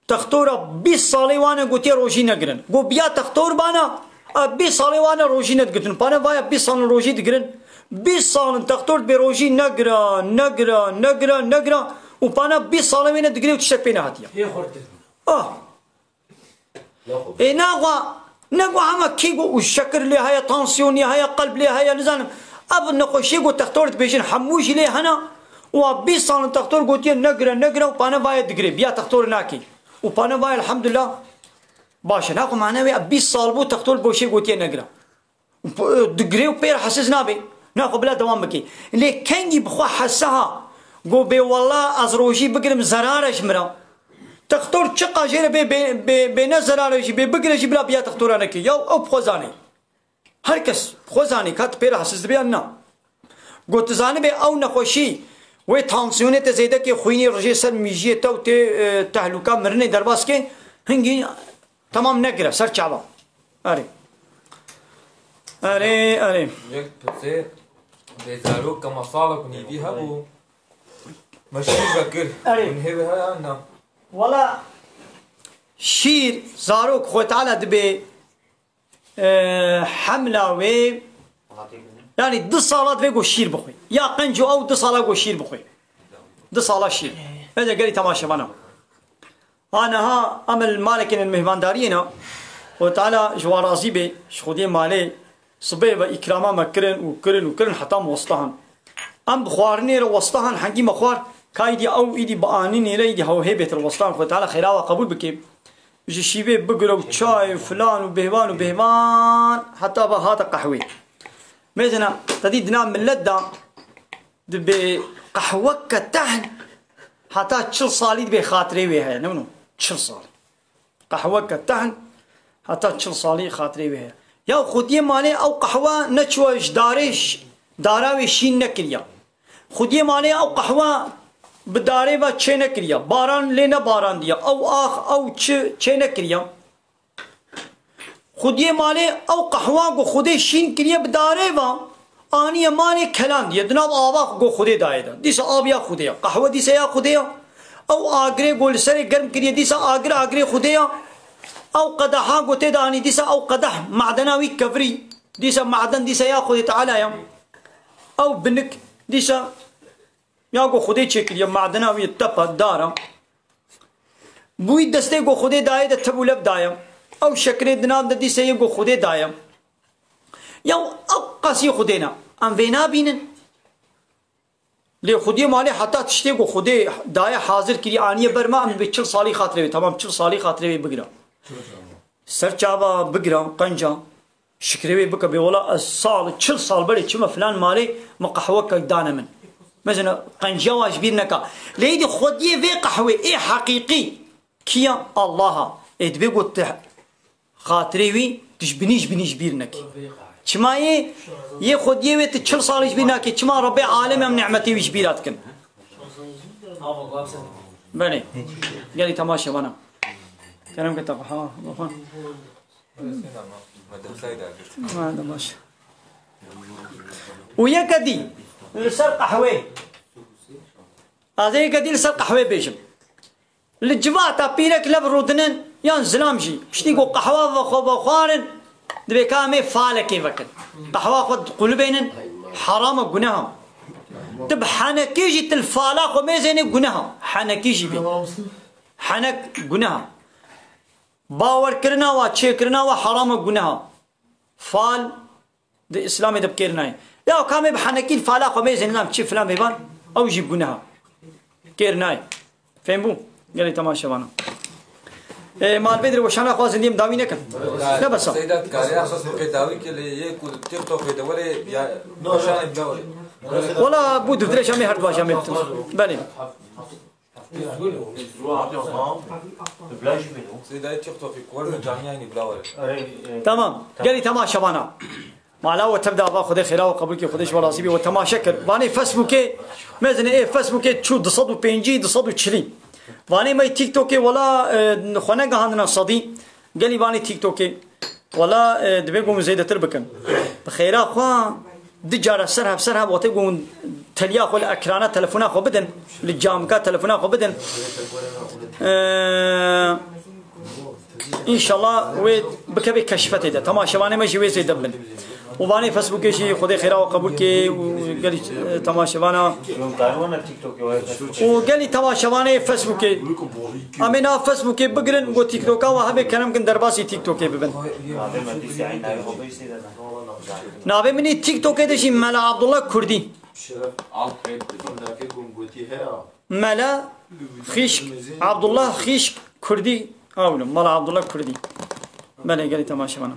Textora bîst salê wan e gotiye rojî negirin. Got biya textor bana, a bîst salê wan e rojî nedigitin. Pane vaya bîst salin rojî digirin. Bîst salin textor dibê rojî negira, negira, negira, negira. Û pane bîst salê wê ne digirê û tiştek pê nehatiye. Hê xurt. Ah. Ê naxwa, ne ku hema kî got û şekir lê heye, tansiyonî heye, qelb lê heye, nizanim. Ev nexweşiyê ku textor dibêjin hemû jî lê hene. Û a bîst salin textor gotiye negire, negire û pane vayê digirê. Biya textor nakê. Û pane vayê elhamdulillah baş e. Naxwe mane wê bîst sal bû textor bo şê gotiye negire. Û p-, digirê û pê rehetsiz nabê. Naxwe bila dewam bike. Lê kengî bi xwe hese ha. Go bê wella ez rojî bigirim zerare ji min re. Textor çiqa jê re bê, bê, bê, bê ne zerare jî, bê bigire jî bila biya textora neke. Ya ew bi xwe zanê. Her kes xwe zanî ka tu pê re hesiz dibe yan na. Got, tu zanibê ew nexweşî wê tansiyonê te zêde kê, xwînê rijê ser mîjiyê te û tê, e, tehlûka mirinê derbas kê, hingî temam negire ser çava. Erê. Erê, erê. Yek pirsê bê zarok kema salek û nîvî hebû. Me şîr vekir. Erê. Hûn hê wê heye an na? Wela şîr, zarok, Xwedê Teala dibê e, hemla wê, yani du sala divê ku şîr bixwî. Ya qenc û ew du sala ku şîr bixwî. Du sala şîr. Vêce gelî temaşevana. Ha niha em li malekên mêhmandariyê ne. Xwedê Teala ji wan razî bê, ji xwediyê malê sibê ve îkrama me kirin û kirin û kirin heta me westahan. Em bi xwarinê re westahan, hengî me xwar, ka îdî ew îdî bi anînê re îdî hewhê bêtir westahan. Xwedê Teala xêra we qebûl bike. Ji şîvê bigire û çay û filan û bêhvan û bêhvan heta va hate qehwê. Mêzina te dî dina millet da dibê qehweke tehn heta çil salî dibê xatirê wê heye. Ne wino? Çil salî. Qehweke tehn heta çil salî xatirê wê heye. Ya xwediyê malê ew qehwe neçûye ji darê ş-, dara wê şîn nekiriye. Xwediyê malê ew qehwe bi darê ve çê nekiriye. Baran lê nebarandiye. Ew ax, ew çi çê nekiriye. Xwediyê malê ew qehwe ku Xwedê şîn kiriye bi darê ve aniye malê kelandiye. Di nav ava ku Xwedê daye de. Dîsa av ya Xwedê ye. Qehwe dîsa ya Xwedê ye. Ew agirê ku li serê germ kiriye dîsa agir agirê Xwedê ye. Ew qedeha ku tê de anî dîsa ew qedeh madena wî kevirî. Dîsa maden dîsa ya Xwedê Teala ye. Ew binik dîsa ya ku Xwedê çêkiriye, madena wî tepa dara. Bi wî destê ku Xwedê daye de tev û lev daye. Ew şekirê di nav de dîsa yê ku Xwedê daye. Ya ew qasî Xwedê ne. Em vê nabînin. Lê Xwediyê malê heta tiştê ku Xwedê daye hazir kiriye, aniye ber me, em bi çil salî xatirê wê. Tamam, çil salî xatirê wê bigire. Ser çava bigire, qenca. Şikrê wê bike, bê wela ez sal, çil sal berê çime filan malê, min qehweke dane min. Mesela qenciya wan ji bîr neka. Lê êdî xwediyê vê qehwê ê heqîqî kî ya? Allah a. Ê dibê got tu xatirê wî tu ji binî ji binî ji bîr nekî. Çima yê? Yê xwediyê wê tu çil salî ji bîr nakî. Çima? Rebbê alem em nîmetê wî ji bîra dikin. Belê. Gelî temaşe bana. Kerem ke tabi. Ha, ha. Ha, da baş. Û yeke dî li ser qehwê. Ez ê yeke dî li ser qehwê bêjim. Li civata pîrek lev rûdinin yan zilam jî. Piştî ku qehwa ve xwe vexwarin, divê ka em ê falekê vekin. Qehwa xwe diqulibênin, heram e, guneha. Tu bi henekê jî tu li fala xwe mêzênê, guneha. Henekî jî bê. Henek guneha. Bawerkirina wa, çêkirina wa heram e, guneha. Fal di Îslamê de bi kêr nayê. Ya ka em ê bi henekî li fala xwe mêzên, nam çi filan bêvan, ew jî bi guneha. Kêr nayê. Fêm bû? Gelê temaşevana. E, mal vê dirê weşana xwe zindiyê min dawî nekin. Ne besa. Seyda, karê esas bi pê dawî ke lê yê ku TikTokê de were ya weşanê bi dawî. Wela bû, di dirê şamê her du ajamê bitim. Belê. Seyda, TikTokê ku were camiyanî bila were. Tamam. Gelî temaşevana. Mala we tev de ava, Xwedê xêra we qebûl kê, Xwedê ji we razî bê. We temaşe kir. Vanê Facebookê, mezine ê Facebookê çû du sed û pêncî, du sed û çilî. Vanê me TikTokê wela, e, xwe negihandine sedî. Gelî vanê TikTokê. Wela, e, divê ku hûn zêdetir bikin. Bi xêra xwe du cara ser hev, ser hev, wextê ku hûn teliya xwe li ekrana telefona xwe bidin, li camika telefona xwe bidin. E, Înşallah wê bikeve keşfetê de. Temaşevanê me jî wê zêde bin. Û vanê Facebookê jî Xwedê xêra we qebûl kê û gelî, e, temaşevana. Û gelî temaşevanê Facebookê. Em ê nav Facebookê bigirin, ku TikToka we hebe kerem kin derbasî TikTokê bibin. Navê min ê TikTokê de jî Mela Abdullah Kurdî. Mela Xîşk, Abdullah Xîşk Kurdî. Awlo, Mala Abdullah Kurdî. Belê, gelî temaşevana.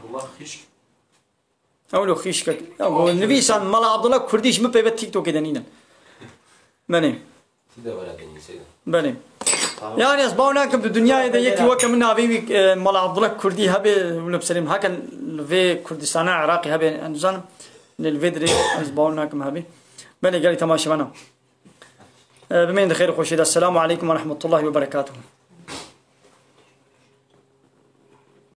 Awlo Xîşkek. Ya, bu nivîsan Mala Abdullah Kurdî ji min pê ve TikTokê de nînin. Belê. Belê. Yani ez bawer nakim di dinyayê de yekî weke min navê wî, e, Mala Abdullah Kurdî hebe, wilo bi serê min, heke li vê Kurdistana Iraqê hebe, ez nizanim. Lê li vê dirê ez bawer nakim hebe. Belê, gelî temaşevana. E, bimên di xêr û xweşê de. Selamu aleykum ve rahmetullahi ve berekatuhu.